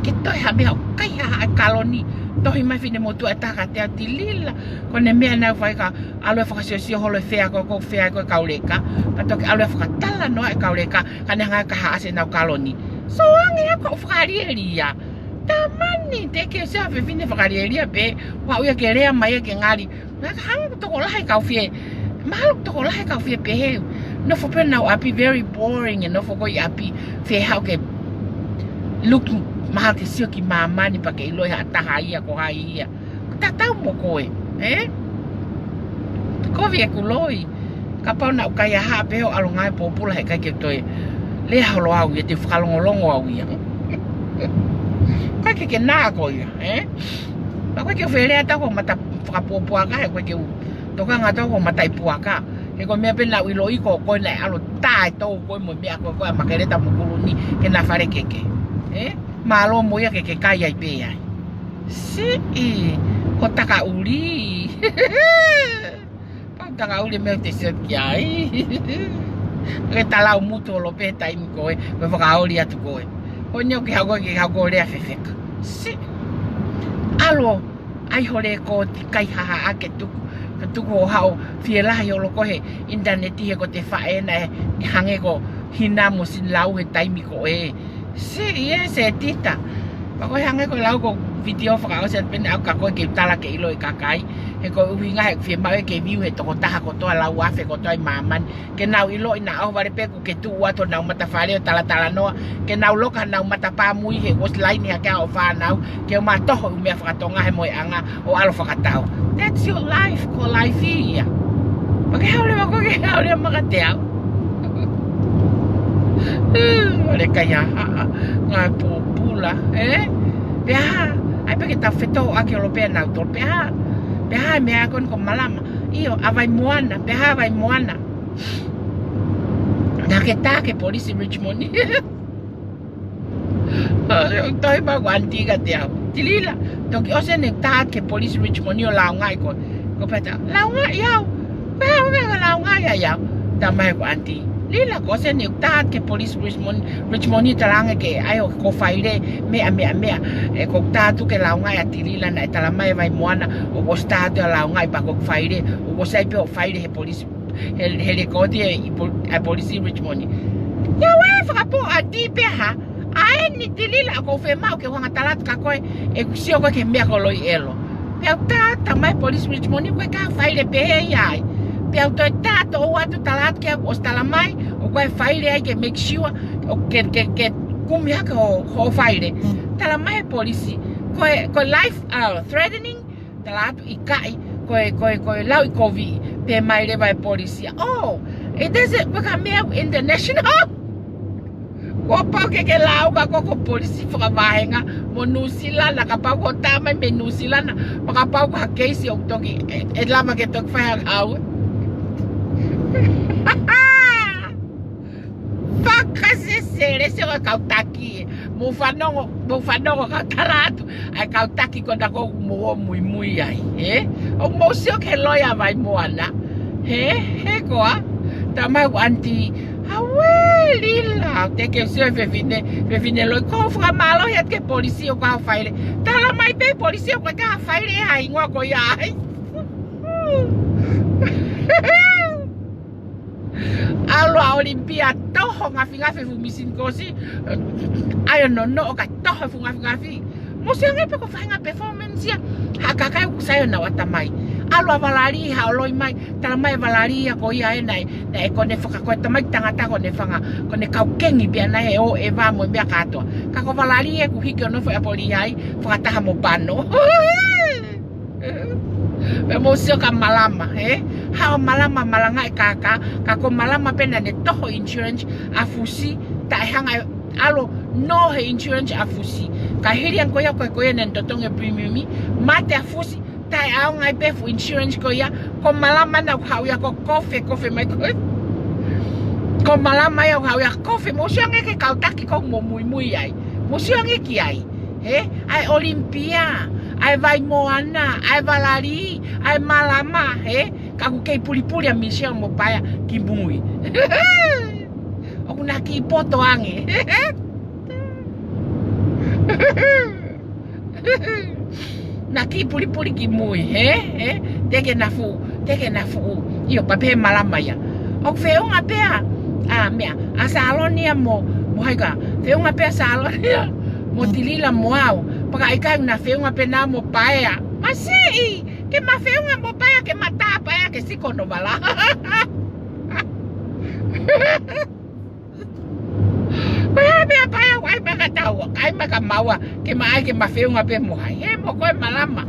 Ke toe ha meʻa ʻo kaihaʻa e kaloni. Tohi mai finemotuʻa ʻe taha kiate au, Tilila. Ko ʻene meʻa naʻa ku fai ka ʻalu ʻo fakasiosio holo e fea ko ē, ko e fea ko ē kau leka. Pea toki ʻalu ʻo fakatalanoa e kau leka, ka ne hanga ʻo kaihaʻasi ʻenau kaloni. Sio ange ia ko e fakalielia. Tamani, te ke sio ha fefine fakalielia pē, ʻoua ʻe ke lea mai ia ke ngali. Mahalo ʻoku tokolahi e kau fie, mahalo ʻoku tokolahi e kau fie pehē. Nofo pē ʻenau ʻapi very boring, ʻe nofo ko ē ʻi ʻapi, fē haʻu ke look, mahalo ke sio ki māmani pea ke ʻiloʻi ha taha ia ko hai ia. Tatau mo koe, ē? Kovi ʻeku loi. Kapau naʻa ku kaihaʻa pē hoʻo ʻalu ʻo ngāue pōpula he ʻikai ke u toe lea holo au ia, te u fakalongolongo au ia. ʻIkai ke ke nā ko ia, ē? Pea ʻoku ʻikai ke u fie lea atu ki hoʻo mata fakapuapuaka, he ʻoku ʻikai ke u tokanga atu ki hoʻo mataʻi puaka. He ko e meʻa pē naʻa ku ʻiloʻi ko koe naʻe ʻalu ʻo tā e tou ko ē mo e meʻa ko ē ko ē ʻa Makeleta mo Kuluni ke na fale keke. Ē? Mālō mo ia ke ke kai ai pē ai. Siʻi, ko e takaʻuli. Pau takaʻuli e meʻa te sio ki ai. Ke talau mutu holo pē taimi ko ē, ko e fakaoli atu ko ē. Ko eni ʻoku ke haʻu ko ē ke haʻu ko ē ʻo lea fefeka. Siʻi. ʻAlu ʻo ʻai ho lekooti kaihaʻa ke tuku, ke tuku hoʻo haʻu fie lahi holo ko ē he ʻinitaneti he ko ʻete faʻē naʻe hangē ko Hina mo Sinilau he taimi ko ē. Siʻi ē Setita. Pea ko e hangē ko e lau ko e vitiō fakaʻosi atu pē ʻeni ʻaʻaku kia koe ke u tala ke ʻilo ʻe he kakai. He ko e ʻuhinga he ʻoku fiemaʻu ia ke view he tokotaha kotoa, lau afe kotoa ʻi māmani. Ke nau ʻiloʻi naʻa ʻohovale pē kuo ke tuʻu atu honau matafale ʻo talatalanoa. Ke nau loka honau matapā mui he ʻosi laini hake hoʻo fānau. Ke ʻomai ʻo toho e ʻū meʻa fakatonga he mohenga ʻo ʻalu ʻo fakatau. That's your life, ko e life ia. Pea ke haʻu leva koe ke haʻu leva mai kiate au. Vale kaihaʻa, ngāue pōpula, ē? Pea hā, ʻai pē ke tau fetōʻaki holo pē ʻa nautolu, pea hā, pea hā e meʻa ko eni ko Malama. ʻIo, ʻa Vaimoana, pea hā Vaimoana. ke tā ki he polisi Richmond. ʻOku toe pehē ʻe he aunty kiate au, Tilila, toki ʻosi eni e tā ki he polisi Richmond ʻo lāungaʻi koe. Ko e pehē atu, lāungaʻi au? Ko e hā e meʻa ʻoku lāungaʻi ai au? Talamai ʻe he aunty, Lila, kuo ʻosi eni e tā ki he polisi Richmond, Richmond ʻo talaange ke ʻai hoʻo faile, meʻa, meʻa, meʻa. ʻE, ko e tā atu ke lāungaʻi ʻa Tilila naʻe talamai ʻe Vaimoana, ʻoku ʻosi tā atu ʻa e lāungaʻi pea ko e faile, ʻoku ʻosi ʻi ai pē hoʻo faile he polisi, he, he lēkooti ʻa e pol-, ʻa e polisi Richmond. Ia ʻoua ʻe fakapō aunty pē ha, ʻa eni Tilila ʻoku ou fiemaʻu ke u hanga ʻo tala atu kia koe ʻeku sio ko ē ki he meʻa ko Loielo. Pea u tā, talamai ʻe he polisi Richmond ʻoku ʻikai ha faile pehē ia ai. Pea u toe tā toʻo atu, tala atu ke ʻosi talamai, ʻoku ʻi ai e faile ai ke make sure, ʻo ke, ke, ke kumi hake hoʻo, hoʻo faile. Talamai ʻe he polisi, ko e, ko e life, uh, threatening, tala atu ʻikai, ko e, ko e, ko e lauʻikovi, pehē mai leva ʻe he polisi. Oh, it is, ko e meʻa international. Kuo pau ke ke lāunga ko e polisi fakavāhenga mo Nuʻusila, kapau ko e tā mai mei Nuʻusila, pea kapau ko ha keisi ʻoku toki, ʻe, ʻe lava ke toki fai ha ngāue. Fakasesele, sio ko e kau taki. Mou fanongo, mou fanongo ka u tala atu ʻa e kau taki ko ena ʻoku mou ō ʻo muimui ai, ē? ʻOku mou sio ki he loea ʻa Vaimoana, ē? He ko e, talamai ʻe he aunty, ʻauē Lila, te ke sio e fefine, fefine loi, ʻoku ou fakamālō atu ki he polisi ʻoku ʻikai ha faile. Talamai pē ʻe he polisi ʻoku ʻikai ha faile ʻi he hingoa ko ia ai. ʻAlu ʻa Olympia ʻo toho ngafingafi e fuʻu machine course, ʻai ʻo nonoʻo kae toho e fuʻu ngafingafi. Mou sio ange pē ko e faʻahinga performance ia ʻa e kakai ʻoku sai ʻenau ʻatamai. ʻAlu ʻa Valali, haʻu ʻo loi mai, talamai ʻe Valali ia ko ia ē naʻe, naʻe ko ʻene faka-, ko e tamaiki tangata ko ʻene fanga, ko ʻene kau kengi pē ʻana he ʻoʻeva mo e meʻa kātoa. Ka ko Valali ē kuo hiki ʻo nofo ʻi ʻApō Lehigh ai, fakataha mo Pano. Pea mou sio ki Malama, ē? Haʻu ʻa Malama ʻo malangaʻi e kākā, ka ko Malama pē naʻa ne toho e insurance ʻa Fusi, taʻe hanga ʻe ʻalu ʻo nō he insurance ʻa Fusi. Ka hili ange ko ia ko e, ko ia naʻa ne totongi e premium, mate ʻa Fusi, taʻe ʻaonga ai pē e fuʻu insurance ko ia, ko Malama naʻa ku haʻu ia ʻo kofe, kofe mai ko ē. Ko Malama ia ʻoku haʻu ia ʻo kofe, mou sio ange ki he kau taki ʻoku mou muimui ai. Mou sio ange ki ai. Ē, ʻa e Olympia, ʻa e Vaimoana, ʻa e Valali, ʻa e Malama, ē, ka ʻoku kei pulipuli ʻa Michelle mo Paea ki mui. ʻOku na kiʻi poto ange. Na kiʻi pulipuli ki mui, ē, ē, te ke na fuʻu, te ke na fuʻu. ʻIo, pea pehē ʻe Malama ia, ʻoku feʻunga pē ʻa, ʻa meʻa, ʻa Sāloni ia mo, mo hai ka, feʻunga pē ʻa Sāloni ia mo Tilila mo au. Pea ka ʻikai, na feʻunga pē ʻena mo Paea. Masiʻi, ke ma feʻunga mo Paea, ke ma tā Paea ke siko hono vala. Ko e hā e meʻa Paea ʻoku ʻai mai kia taua, ʻai mai kia maua, ke ma ʻai ke ma feʻunga pē mo hai. Ē, mo koe Malama.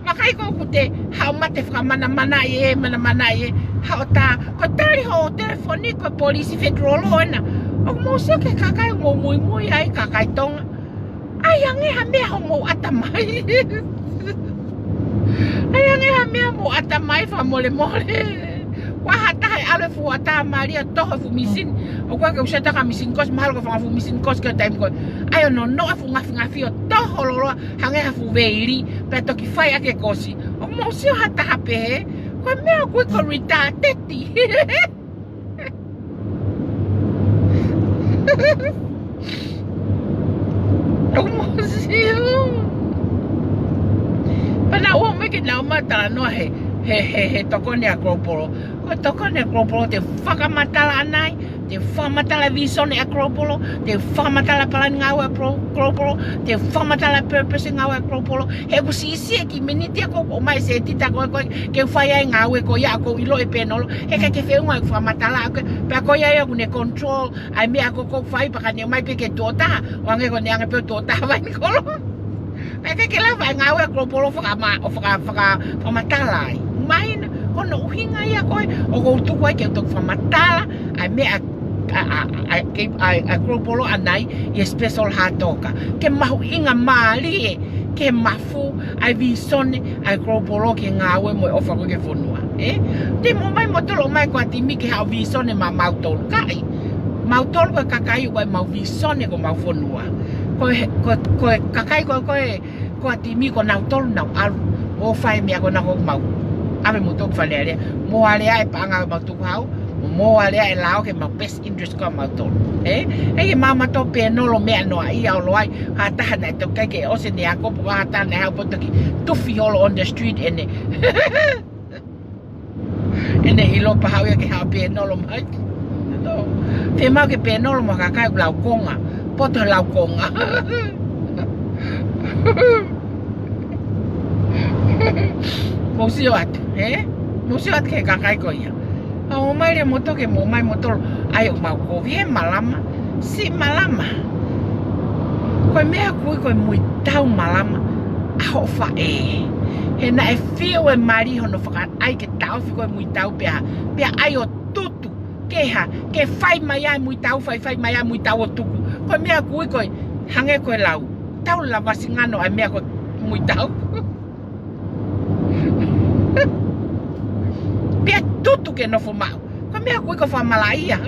Vakai ko ʻoku te haʻu ʻo mate fakamanamanaʻi ē, manamanaʻi ē, haʻu ʻo tā, ko e tali hoʻo telefoni ko e polisi federal ē ena. ʻOku mou sio ki he kakai ʻoku mou muimui ai, kakai Tonga. ʻAi ange ha meʻa homou ʻatamai. ʻAi ange ha meʻa homou ʻatamai fakamolemole. Ko ha taha ʻe ʻalu he fuʻu ʻatamai ʻo toho e fuʻu machine. ʻOku ʻikai ke u sio atu ki ha machine course, mahalo ko e fanga fuʻu machine course ki he taimi ko ē. ʻAi ʻo nonoʻo e fuʻu ngafingafi ʻo toho loloa, hangē ha fuʻu veili, pea toki fai ʻaki e course. ʻOku mou sio ha taha pehē, ko e meʻa ʻoku ui ko e retarded. ʻOku mou sio. Pea naʻa ʻoua mai ke nau ma talanoa he, he, he, he tokoni ʻa Global. Ko e tokoni ʻa Global te u fakamatala ʻanai, te u fakamatala e visone ʻa Global, te u fakamatala e palani ngāue ʻa Pro-, Global, te u fakamatala e purpose ngāue ʻa Global. He ʻoku siʻisiʻi e kiʻi miniti ʻoku ou ʻomai e sētita ko ē, ko ē, ke u fai ai e ngāue ko ia ʻoku ou ʻilo ʻe pēnolo. He ʻikai ke feʻunga ʻeku fakamatala, ʻoku, pea ko ia ia ʻoku ne control ʻa e meʻa ʻoku ou fai, pea ka ne ʻomai pē ke tuʻo taha, ʻo hangē ko ʻene hanga pē ʻo tuʻo taha vai ni kolo. Pea ʻikai ke lava e ngāue ʻa Global ʻo fakama-, ʻo faka-, faka-, fakamatala ai. Mahino, ko hono ʻuhinga ia ko ē ʻoku ou tuku ai ke u toki fakamatala ʻa e meʻa ʻa, ʻa, ʻa, ʻa, ke, ʻa, ʻa Global ʻanai ʻi he special Hatoka. Ke mahuʻinga mālie, ke mafu ʻa e visone ʻa Global ki he ngāue mo e ʻofa ko ē ki he fonua. Ē? Te mou ʻomai moutolu ʻo ʻomai ko ha timi ke haʻu visone maʻamautolu. ʻIkai. Mautolu ko e kakai ʻoku ʻi ai ʻemau visone ko homau fonua. Ko e, ko, ko e kakai ko, ko e, ko e timi ko nautolu naʻa nau ʻalu ʻo fai e meʻa ko ena ʻoku mau ʻave moutolu ki Fale Alea. Mo alea e paʻanga ʻemau tukuhau, mo alea e lao ki heʻemau best interest ko mautolu. Ē? ʻE ʻi ai mautolu pēnolo meʻa noa ia ʻo ʻalu ai, ha taha naʻe toki ʻikai ke ʻosi ʻene ako pe ko ha taha naʻe haʻu pē ʻo toki tufi holo on the street ʻene ʻene ʻilo pē haʻu ia ke haʻu pēnolo mai. Fiemaʻu ke pēnolo mo e kakai ʻoku laukonga. Poto he laukonga. Mou sio atu, ē? Mou sio atu ki he kakai ko ia. ʻA ō mai leva moutolu ke mou ʻomai moutolu. ʻAi ʻoku mau kovi he malama. Siʻi malama. Ko e meʻa ʻoku ui ko e muitau malama ʻa hoʻo faʻē. He naʻe fiu e mali hono fakaʻai ke taʻofi ko e muitau pea, pea ʻai ʻo tutu. Ke hā, ke fai mai ʻa e muitau, fai, fai mai ʻa e muitau ʻo tuku. Ko e meʻa ʻoku ui ko e hangē ko e lau. Tau lava singano ʻa e meʻa ko e muitau. Pea tutu ke nofo maʻu. Ko e meʻa ʻoku ui ko e fakamalaʻia.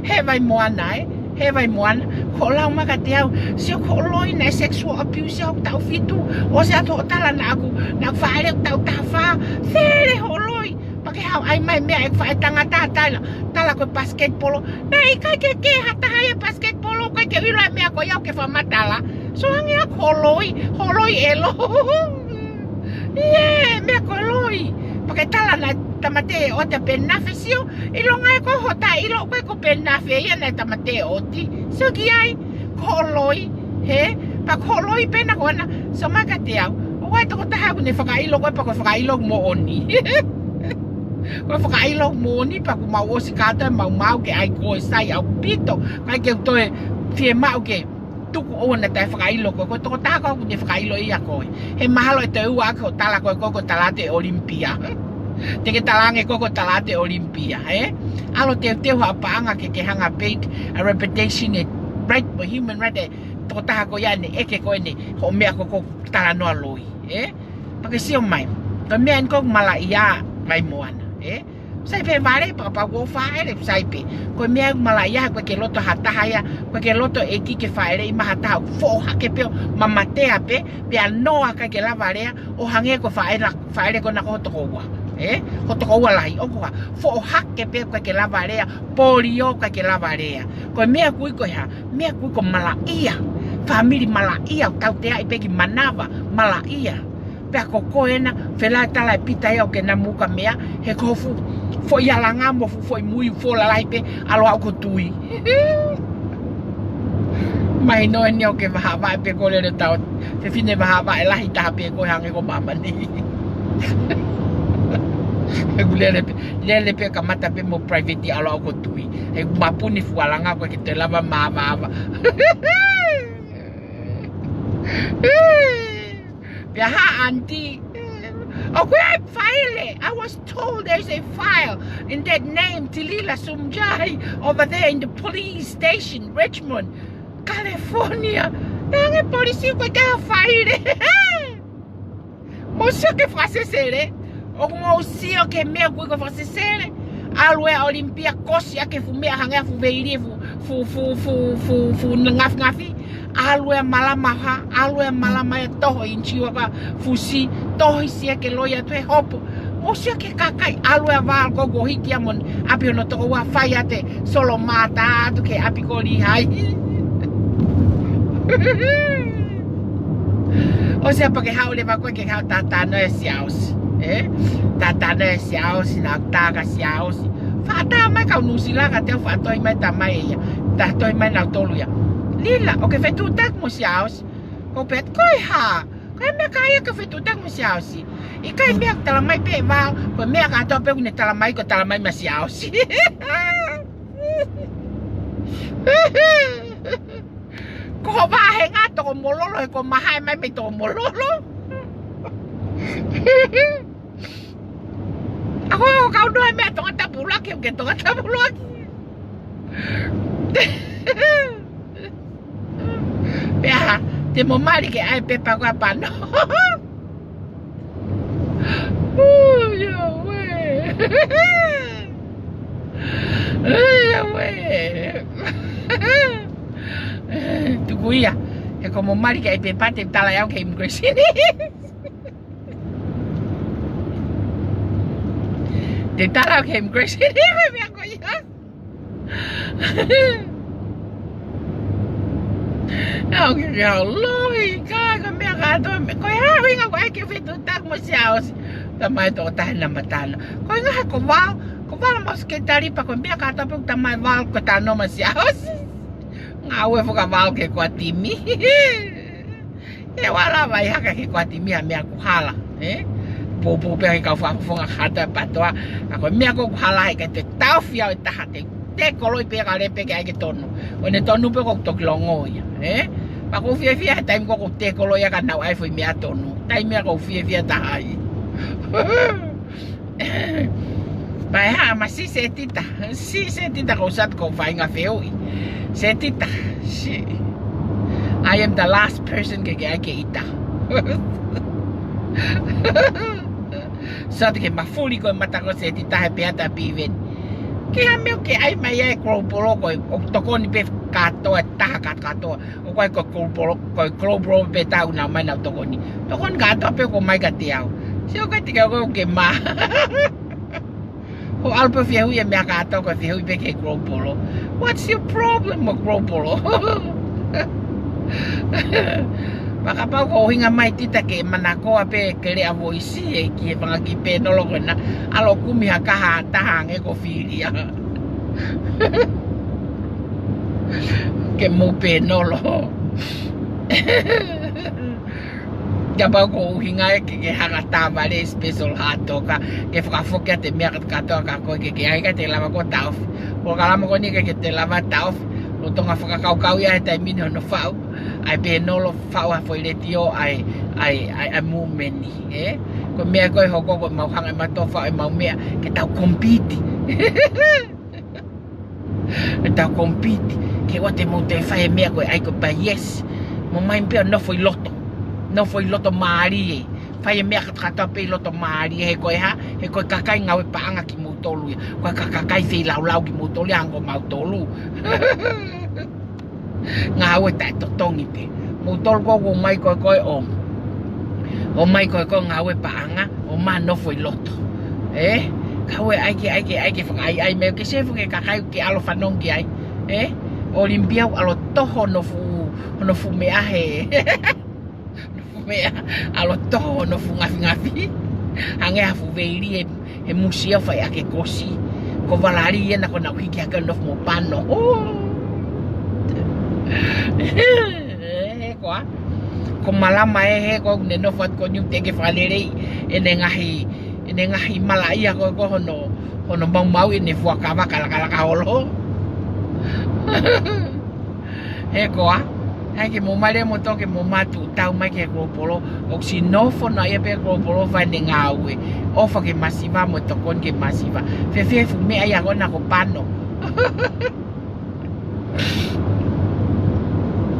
He Vaimoana, ē? He Vaimoana. Ko e lau mai kiate au. Sio ko hoʻo loi naʻe sexual abuse hoku taʻu fitu. ʻOsi atu hoʻo tala naʻa ku, naʻa ku faʻele ʻeku taʻu taha fā. Fele hoʻo loi. Pea ke haʻu ʻai mai meʻa ʻeku faʻētangata tala. Tala ko e pasiketipolo. Naʻe ʻikai ke kē ha taha ia pasiketipolo. ʻIkai ke ʻilo e meʻa ko ia ʻoku ke fakamatala. So hangē ia ko hoʻo loi, hoʻo loi ʻelo. ʻIo, meʻa ko e loi. Pea ke tala naʻe tāmateʻi ʻe ʻOti ʻa Penafe, sio. ʻIlonga ē ko hoʻo taʻeʻilo ko ē ko Penafe ia naʻe tāmateʻi ʻe ʻOti. Sio ki ai, ko hoʻo loi, hē? Pea ko hoʻo loi pē ena ko ena, sio mai kiate au. ʻOku ʻi ai e tokotaha ʻoku ne fakaʻilo koe pea ko e fakaʻilo moʻoni. Ko e fakaʻilo moʻoni pea ʻoku mau ʻosi kātoa ʻemau maau ke ʻai koe sai ʻaupito. ʻIkai ke u toe fiemaʻu ke tuku ʻoua naʻa toe fakaʻilo koe, ko e tokotaha ko ē ʻoku ne fakaʻilo ia koe. He mahalo ʻe toe ua ʻaki hoʻo tala ko ē ko e, ko e tala atu ʻe ʻOlimipia. Te ke talaange ko e, ko e tala atu ʻe ʻOlimipia, ē? ʻAlu ʻo teuteu ha paʻanga ke ke hanga ʻo paint a reputation ʻe right, mo human right ʻa e tokotaha ko ia ʻene ʻeke ko eni hoʻo meʻa ko ē ko e talanoa loi, ē? Pea ke sio mai. Ko e meʻa eni ko e malaʻia, Vaimoana, ē? Sai pē vale, pea kapau ʻoku faʻele, sai pē. Ko e meʻa ʻoku malaʻia, ʻoku ʻikai ke loto ha taha ia, ʻoku ʻikai ke loto ʻEiki ke faʻeleʻi mai ha taha, foʻohake pē ʻo mamatea pē, pea noa ʻikai ke lava lea, ʻo hangē ko e faʻele, faʻele ko ena ko hoʻo tokoua. Ē? Hoʻo tokoua lahi, ʻoku hā, foʻohake pē ʻoku ʻikai ke lava lea, polio ʻikai ke lava lea. Ko e meʻa ʻoku ui ko e hā, meʻa ʻoku ui ko e malaʻia. Fāmili malaʻia, ʻoku tauteaʻi pē ki manava, malaʻia. Pea ko koe ena, felātala e pita ia ʻo ke namu ka meʻa, he ko hoʻo fuʻu foʻi alanga mo e fuʻu foʻi mui, fuʻu lalahi pē, ʻalu ʻo aʻu ko e tui. Mahino eni ʻoku ke vahaʻa vaʻe pē ko e lele tau, fefine vahaʻa vaʻe lahi taha pē ko e hangē ko māmani. He ʻoku lele pē, lele pē kamata pē mo private ʻalu ʻo aʻu ko e tui. He ʻoku mapuni fuʻu alanga ʻoku ʻikai ke toe lava māvaava. Pea hā aunty. ʻOku ʻi ai e faile. I was told there's a file in that name, Tilila Sumjai, over there in the police station, Richmond, California. Naʻe hangē e polisi ʻoku ʻikai ha faile. Mou sio ki he fakasesele. ʻOku mou sio ki he meʻa ʻoku ui ko e fakasesele. ʻAlu ʻa ʻOlimipia kosi ʻaki e fuʻu meʻa hangē ha fuʻu veili, fuʻu, fuʻu, fuʻu, fuʻu, fuʻu, fuʻu ngafingafi. ʻAlu e malama ha, ʻalu e malama ʻo toho ʻi he ʻinisiua ko e fusi, tohi siʻi ke loi atu he hopo. Mou sio ki he kakai, ʻalu e vale ko ē ʻoku hiki ia mo e ʻapi hono tokoua, fai atu e solomata atu ki he ʻapi ko Lihai. ʻOsi ia pea ke haʻu leva koe ke haʻu ʻo tātā noa e Siaosi. Ē? Tātā noa e Siaosi, naʻa ku tā kia Siaosi. Faʻa tā mai kau Nuʻusila ka te u faʻa tohi mai tā mai ia. Tā tohi mai nautolu ia. Lila, ʻoku ke fetuʻutaki mo Siaosi? Ko pet ko e hā? Ko e meʻa ka ia ke fetuʻutaki mo Siaosi. ʻIkai, meʻa ʻoku tala mai pē ʻe vao, ko e meʻa kātoa pē ʻoku ne tala mai, ko e tala mai maʻa Siaosi. Ko hoʻo vāhenga toko mololo, he ko e mahae mai mei toko mololo. ʻA ko e kau noa e meʻa Tongatapu ʻuluaki, ʻoku ke Tongatapu ʻuluaki. Pea hā, te mo mali ke ʻai e pepa ko ē ʻa Pano. Ui, ʻio, ue. Ue. Tuku ia. He ko mo mali ke ʻai pē pate tala au ke immigration. Te tala au ke immigration. Ko e meʻa ko ia. Au ke ke au lohi, ka, ka meʻa kātoa, me, ko e hā ʻuhinga ko ē ke fetuʻutaki mo Siaosi. Tamai tokotaha namba tano. Ko e ngaha ko Val, ko Val mo Seketali pea ko e meʻa kātoa pē ʻoku tamai Val ko e tano mo Siaosi. Ngāue fakaVal ke ko e timi. ʻE vala vai haka ke ko e timi ha meʻa ʻoku hala, ē? Poupou pē ke kau fakafofonga kātoa e patoa. Ka ko e meʻa ʻoku hala ai ka te taofi au e taha te te koloi pē ka lepe ke ʻai ke tonu. ʻO ne tonu pē ko e toki longo ia, ē? Pea ʻoku ou fiefia he taimi ko ē ʻoku te koloi ia ka nau ʻai foʻi meʻa tonu. Taimi ia ʻoku ou fiefia taha ai. Pea ʻe hā, ma si Setita. Si Setita ko sat ko fainga feoʻi. Setita. Si. I am the last person ke ke ʻai ke ʻita. Sat ke mafuli ko e mata ko Setita he pea ta piven. Ke ha meʻa ke ʻai mai e Global ko e ʻoku tokoni pē kātoa taha kātoa. ʻOku ʻai ko e Global, ko e Global pē tau nau mai nau tokoni. Tokoni kātoa pē ko mai ka te au. Sio ka te ke au ke ma. Ho ʻalu pē fehuʻi e meʻa kātoa ko e fehuʻi pē ke Global. What's your problem mo Global? Pea kapau ko e ʻuhinga mai Tita ke manakoa pē ke lea voisi e ki he fanga ki pēnolo ko ena. ʻAlu kumi ha kaha taha ange ko filia. Ke mou pēnolo. Kapau ko e ʻuhinga e ke ke hanga tāvale special hatoka. Ke fakafoki ʻa e meʻa kātoa ka ko e ke ke ʻai ka te lava ko e taofi. Polokalama ko eni ke ke te lava taofi. Lolotonga fakakaukau ia he taimi ni hono faʻu. ʻAi pēnolo faʻu ha foʻi letiō ʻai, ʻai, ʻai, ʻai movement ni, ē? Ko e meʻa ko e hoko ko e mau hanga ʻe mau tō faʻu ʻe mau meʻa ke tau compete. ʻE tau compete. Ke ʻoua te mau toe fai e meʻa ko e ʻai ko e pā yes. Mo mai pē ʻo nofo ʻi loto. Nofo ʻi loto mālie. Fai e meʻa kātoa pē ʻi loto mālie he ko e hā, he ko e kakai ngāue paʻanga kimoutolu ia. Ko e ka-, kakai feilaulau kimoutolu ia hangē ko mautolu. Ngāue taʻetotongi pē. Moutolu ko ʻoku ʻomai ko e ko e ʻo. ʻOmai ko e ko e ngāue paʻanga, ʻo ma nofo ʻi loto. Ē? Ka ʻoua ʻai ke, ʻai ke, ʻai ke fakaʻaiʻai mai ke sefu ke kakai ke ʻalu fanongo ki ai. Ē? ʻOlimipia ʻalu toho hono fuʻu, hono fuʻu meʻa he. Meʻa, ʻalu toho hono fuʻu ngafingafi. Hangē ha fuʻu veili e, e musia fai ake kosi. Ko Valari ia na ko nau hiki hake nofo mo Pano. Ē, he koa. Ko Malama ē he ko ne nofo atu ko niu te ke fakalelei. ʻEne ngaahi, ʻene ngaahi malaʻia ko, ko hono, hono maumau ʻene fuakava kalakalaka holo. He koa, ʻai ke mou male mo toke mo matu tau mai ke Global, ʻoku siʻi nofo na ia pē Global fai ʻene ngāue. ʻOfa ke masiva mo tokoni ke masiva. Fēfē fuʻu meʻa ia ko ena ko Pano.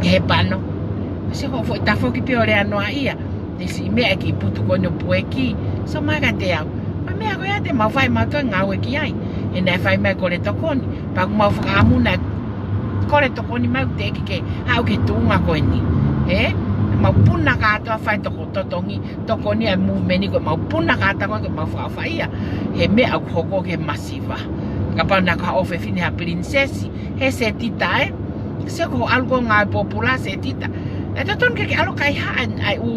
He Pano. Se ko foʻi tafoki pē ʻo lea noa ia. Te siʻi meʻa ki putu ko ʻene pueki. So mai ka te au. Ko e meʻa ko ia te mau fai mau toe ngāue ki ai. He naʻe fai mai kole tokoni. Pea ʻoku mau fakaʻamu na kole tokoni mai ʻoku teʻeki ke haʻu ki he tuʻunga ko eni. Ē? Mau puna kātoa fai toko totongi, tokoni ʻa e movement ko e mau puna kātoa ko e ke mau fakaʻofaʻia. He meʻa ʻoku hoko ke masiva. Kapau naʻa ko ha ʻofefine ha princess, he Setita ē. Se ko ʻalu ko ngāue pōpula Setita. ʻE totonu ke ke ʻalu kaihaʻa ʻa e ʻū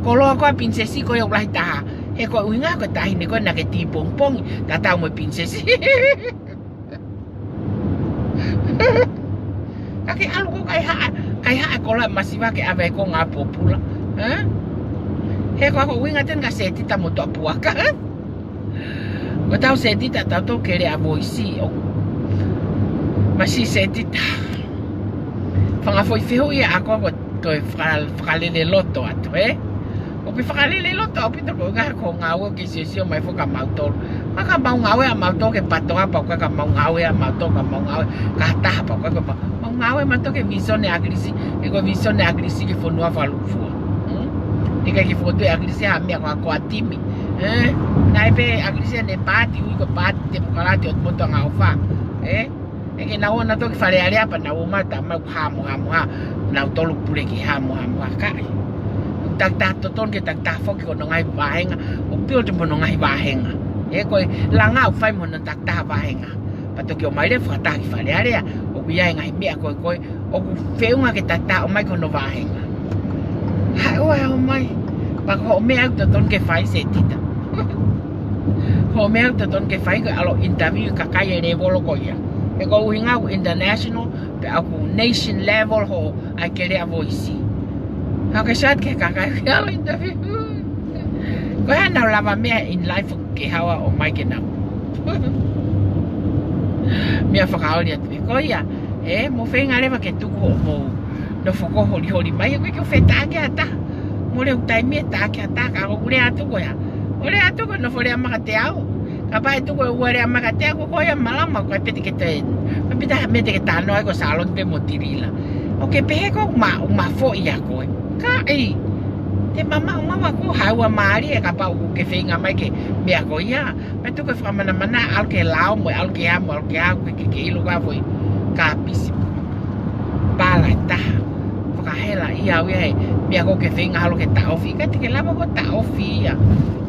koloa ko e princess ko e ʻū lahi taha. He ko e ʻuhinga ko e taʻahine ko ē naʻa ke tī pongipongi, tatau mo e princess. Ka ke ʻalu ko kaihaʻa, kaihaʻa e koloa masiva ke ʻave ko ngāue pōpula. Ē? He ko e ʻuhinga tena ka Setita mo Toʻapuaka. Ko tau Setita tau tō ke lea voisi ʻo. Ma si Setita. Fanga foʻi fehuʻi ia ʻa ko ko toe faka-, fakalele loto atu, ē? ʻOku fakalele loto ʻaupito ko e ngaahi ko e ngāue ke siosio mai foki ʻa mautolu. Ka ka mau ngāue ʻa mautolu ke patoa pau ka ka mau ngāue ʻa mautolu ka mau ngāue ka taha pau ka ka mau, mau ngāue mautolu ke visone ʻa Kilisi, he ko e visone ʻa Kilisi ke fonua fakalūkufua. Hmm? ʻIkai ke fokotuʻu ʻa Kilisi ha meʻa ko ha ko ha timi. Ē? Naʻe pē ʻa Kilisi ʻene paati ui ko e paati temokalati ʻo e motu ʻa Ngaofa. Ē? ʻE ke nau ō nautolu ki Fale Alea pea nau ō mai ʻo tala mai ʻoku hā mo hā mo hā, nautolu pule ki he hā mo hā mo hā, kae takitaha totonu ke takitaha foki ki hono ngaahi vāhenga ʻo build mo hono ngaahi vāhenga. Ē, ko e langa ʻoku fai mo hono takitaha vāhenga. Pea toki ō mai leva ʻo fakataha ki Fale Alea, ʻoku ʻi ai e ngaahi meʻa ko ē ko ē ʻoku feʻunga ke takitaha ō mai ki hono vāhenga. Haʻu ā ʻo ō mai. Pea ko hoʻo meʻa ʻoku totonu ke fai, Setita, hoʻo meʻa ʻoku totonu ke fai ko e ʻalu ʻo interview e kakai e lēvolo ko ia. He ko e ʻuhinga ʻoku international, pea ʻoku nation level hoʻo ʻai ke lea voice. Haʻu ke chat ki he kakai ke ʻalu ʻo interview. Ko e hā ʻenau lava meʻa in life ke haʻu ʻo ō mai ke nau meʻa fakaoli atu pē. Ko ia, ē, mou feinga leva ke tuku hoʻomou nofo ko ē ʻo holiholi mai, ʻoku ʻikai ke u fetaʻaki ha taha. Mou lea ʻoku taimi ʻe taʻaki ha taha, ka ʻoku ou lea atu ko ia. ʻOku ou lea atu ko e nofo lea makateau. Kapau ʻe tuku e ua lea makateau, ko koe ia malama, ko e pete ke toe. Ko e pete ha meʻa te ke talanoa ai ko Saloni pē mo Tilila. ʻOku ke pehē ko ʻeku ma, ʻeku mafoʻi ʻa koe. Kae, te ma maʻu maʻu ʻa koe, haʻu ā mālie, kapau ʻoku ke feinga mai ke meʻa ko ia. Pea tuku e fakamanamana, ʻalu ki he lao mo e ʻalu ki he amo, ʻalu ki he amo, ke, ke, ke ʻilo ka foʻi kapisi. Pala e taha. Fakahela ia au ia he meʻa ko ē ʻoku ke feinga holo ke taʻofi, ʻikai te ke lava koe ʻo taʻofi ia.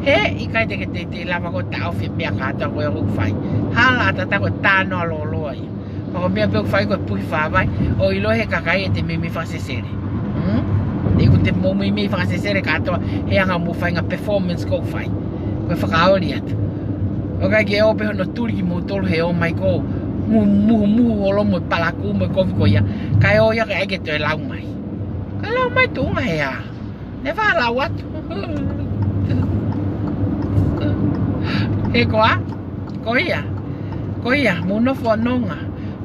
He ʻikai te ke, te, te lava koe ʻo taʻofi e meʻa kātoa ko ē ʻoku fai. Hala ʻatā, tā ko e talanoa lōloa ia. Pea ko e meʻa pē ʻoku fai ko e puhi fāvai, ʻo ʻilo he kakai ʻete meimei fakasesele. Hmm? ʻOku te mou meimei fakasesele kātoa he anga hoʻomou faʻahinga performance ʻoku fai. Ko e fakaoli atu. ʻOku ʻikai ke ō pē hono tuli kimoutolu he ō mai ko e muhu, muhu, muhu holo mo e palakū mo e kovi ko ia. Kae ō ia kae ʻai ke toe lau mai. Kae lau mai tuʻunga he ā. Never lau atu. He ko ā, ko ia, ko ia, mou nofo ʻo nonga.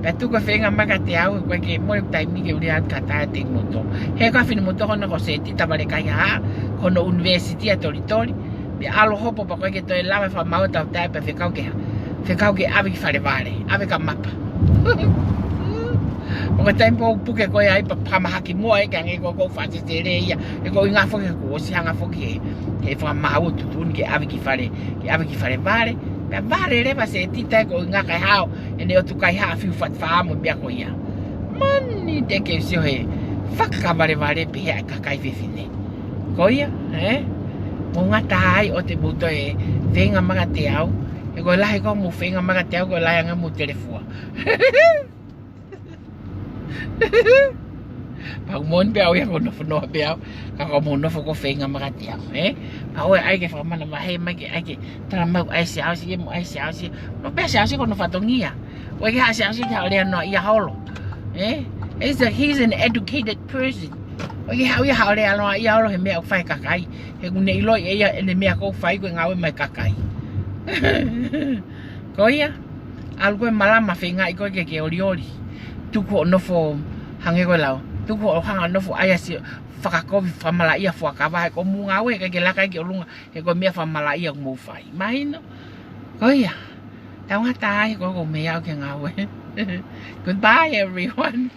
Pea tuku e feinga mai kiate au, ʻoku ʻikai ke mole taimi ke u lea atu ka tae te moto. He ko e finemotuʻa ko ena ko Setita Valekaihaʻa, ko hono university ʻa Tolitoli. Pea ʻalu hopo pea ʻoku ʻikai ke toe lava e fakamaau ʻo tautea pea fekau ke, fekau ke ʻave ki Falevale, ʻave ka mapa. Mo ka taimi pē ʻoku puke koe ai pea fakamahaki muʻa ē ke hangē ko ʻeku fakasesele ia. He ko e ʻuhinga foki he kuo ʻosi hanga foki he, he fakamaau ʻo tuʻutuʻuni ke ʻave ki Fale, ke ʻave ki Falevale. Pea Vale leva Setita ē, ko e ʻuhinga kae hao ʻene ʻotu kaihaʻa fiu fatu fā mo e meʻa ko ia. Mani te ke sio he fakakavalevale pē he ʻa e kakai fefine. Ko ia, ē? Mou ngata ai ʻo te mou toe feinga mai kiate au. He ko e lahi ko hoʻomou feinga mai kiate au, ko e lahi ange hoʻomou telefua. Pea ʻoku moʻoni pē au ia ʻoku ou nofo noa pē au, ka ko hoʻomou nofo ko ē ʻo feinga mai kiate au, ē? Pea ʻoua ʻe ʻai ke fakamanavahē mai ke ʻai ke tala mai ʻoku ʻai ʻe Siaosi ia mo ʻai ʻe Siaosi ia. Nofo pē ʻa Siaosi ko hono fatongia. ʻOku ʻikai ke haʻu ʻa Siaosi ke haʻu ʻo lea noaʻia holo. Ē? He's a, he's an educated person. ʻOku ʻikai ke haʻu ia ʻo lea noaʻia holo he meʻa ʻoku fai ʻe he kakai. He ʻoku ne ʻiloʻi ʻe ia ʻene meʻa ʻoku fai ko e ngāue mai ʻa e kakai. Ko ia, ʻalu koe malama, feingaʻi koe ke ke olioli. Tuku hoʻo nofo hangē ko e lau. Tuku hoʻo hanga ʻo nofo ʻai ʻa Sio, fakakovi, fakamalaʻia, fuakava, he ko hoʻomou ngāue ʻikai ke laka ia ki ʻolunga, he ko e meʻa fakamalaʻia ʻoku mou fai. Mahino? Ko ia. Tau ngata ai, ko ʻeku meʻa au ke ngāue. Goodbye, everyone.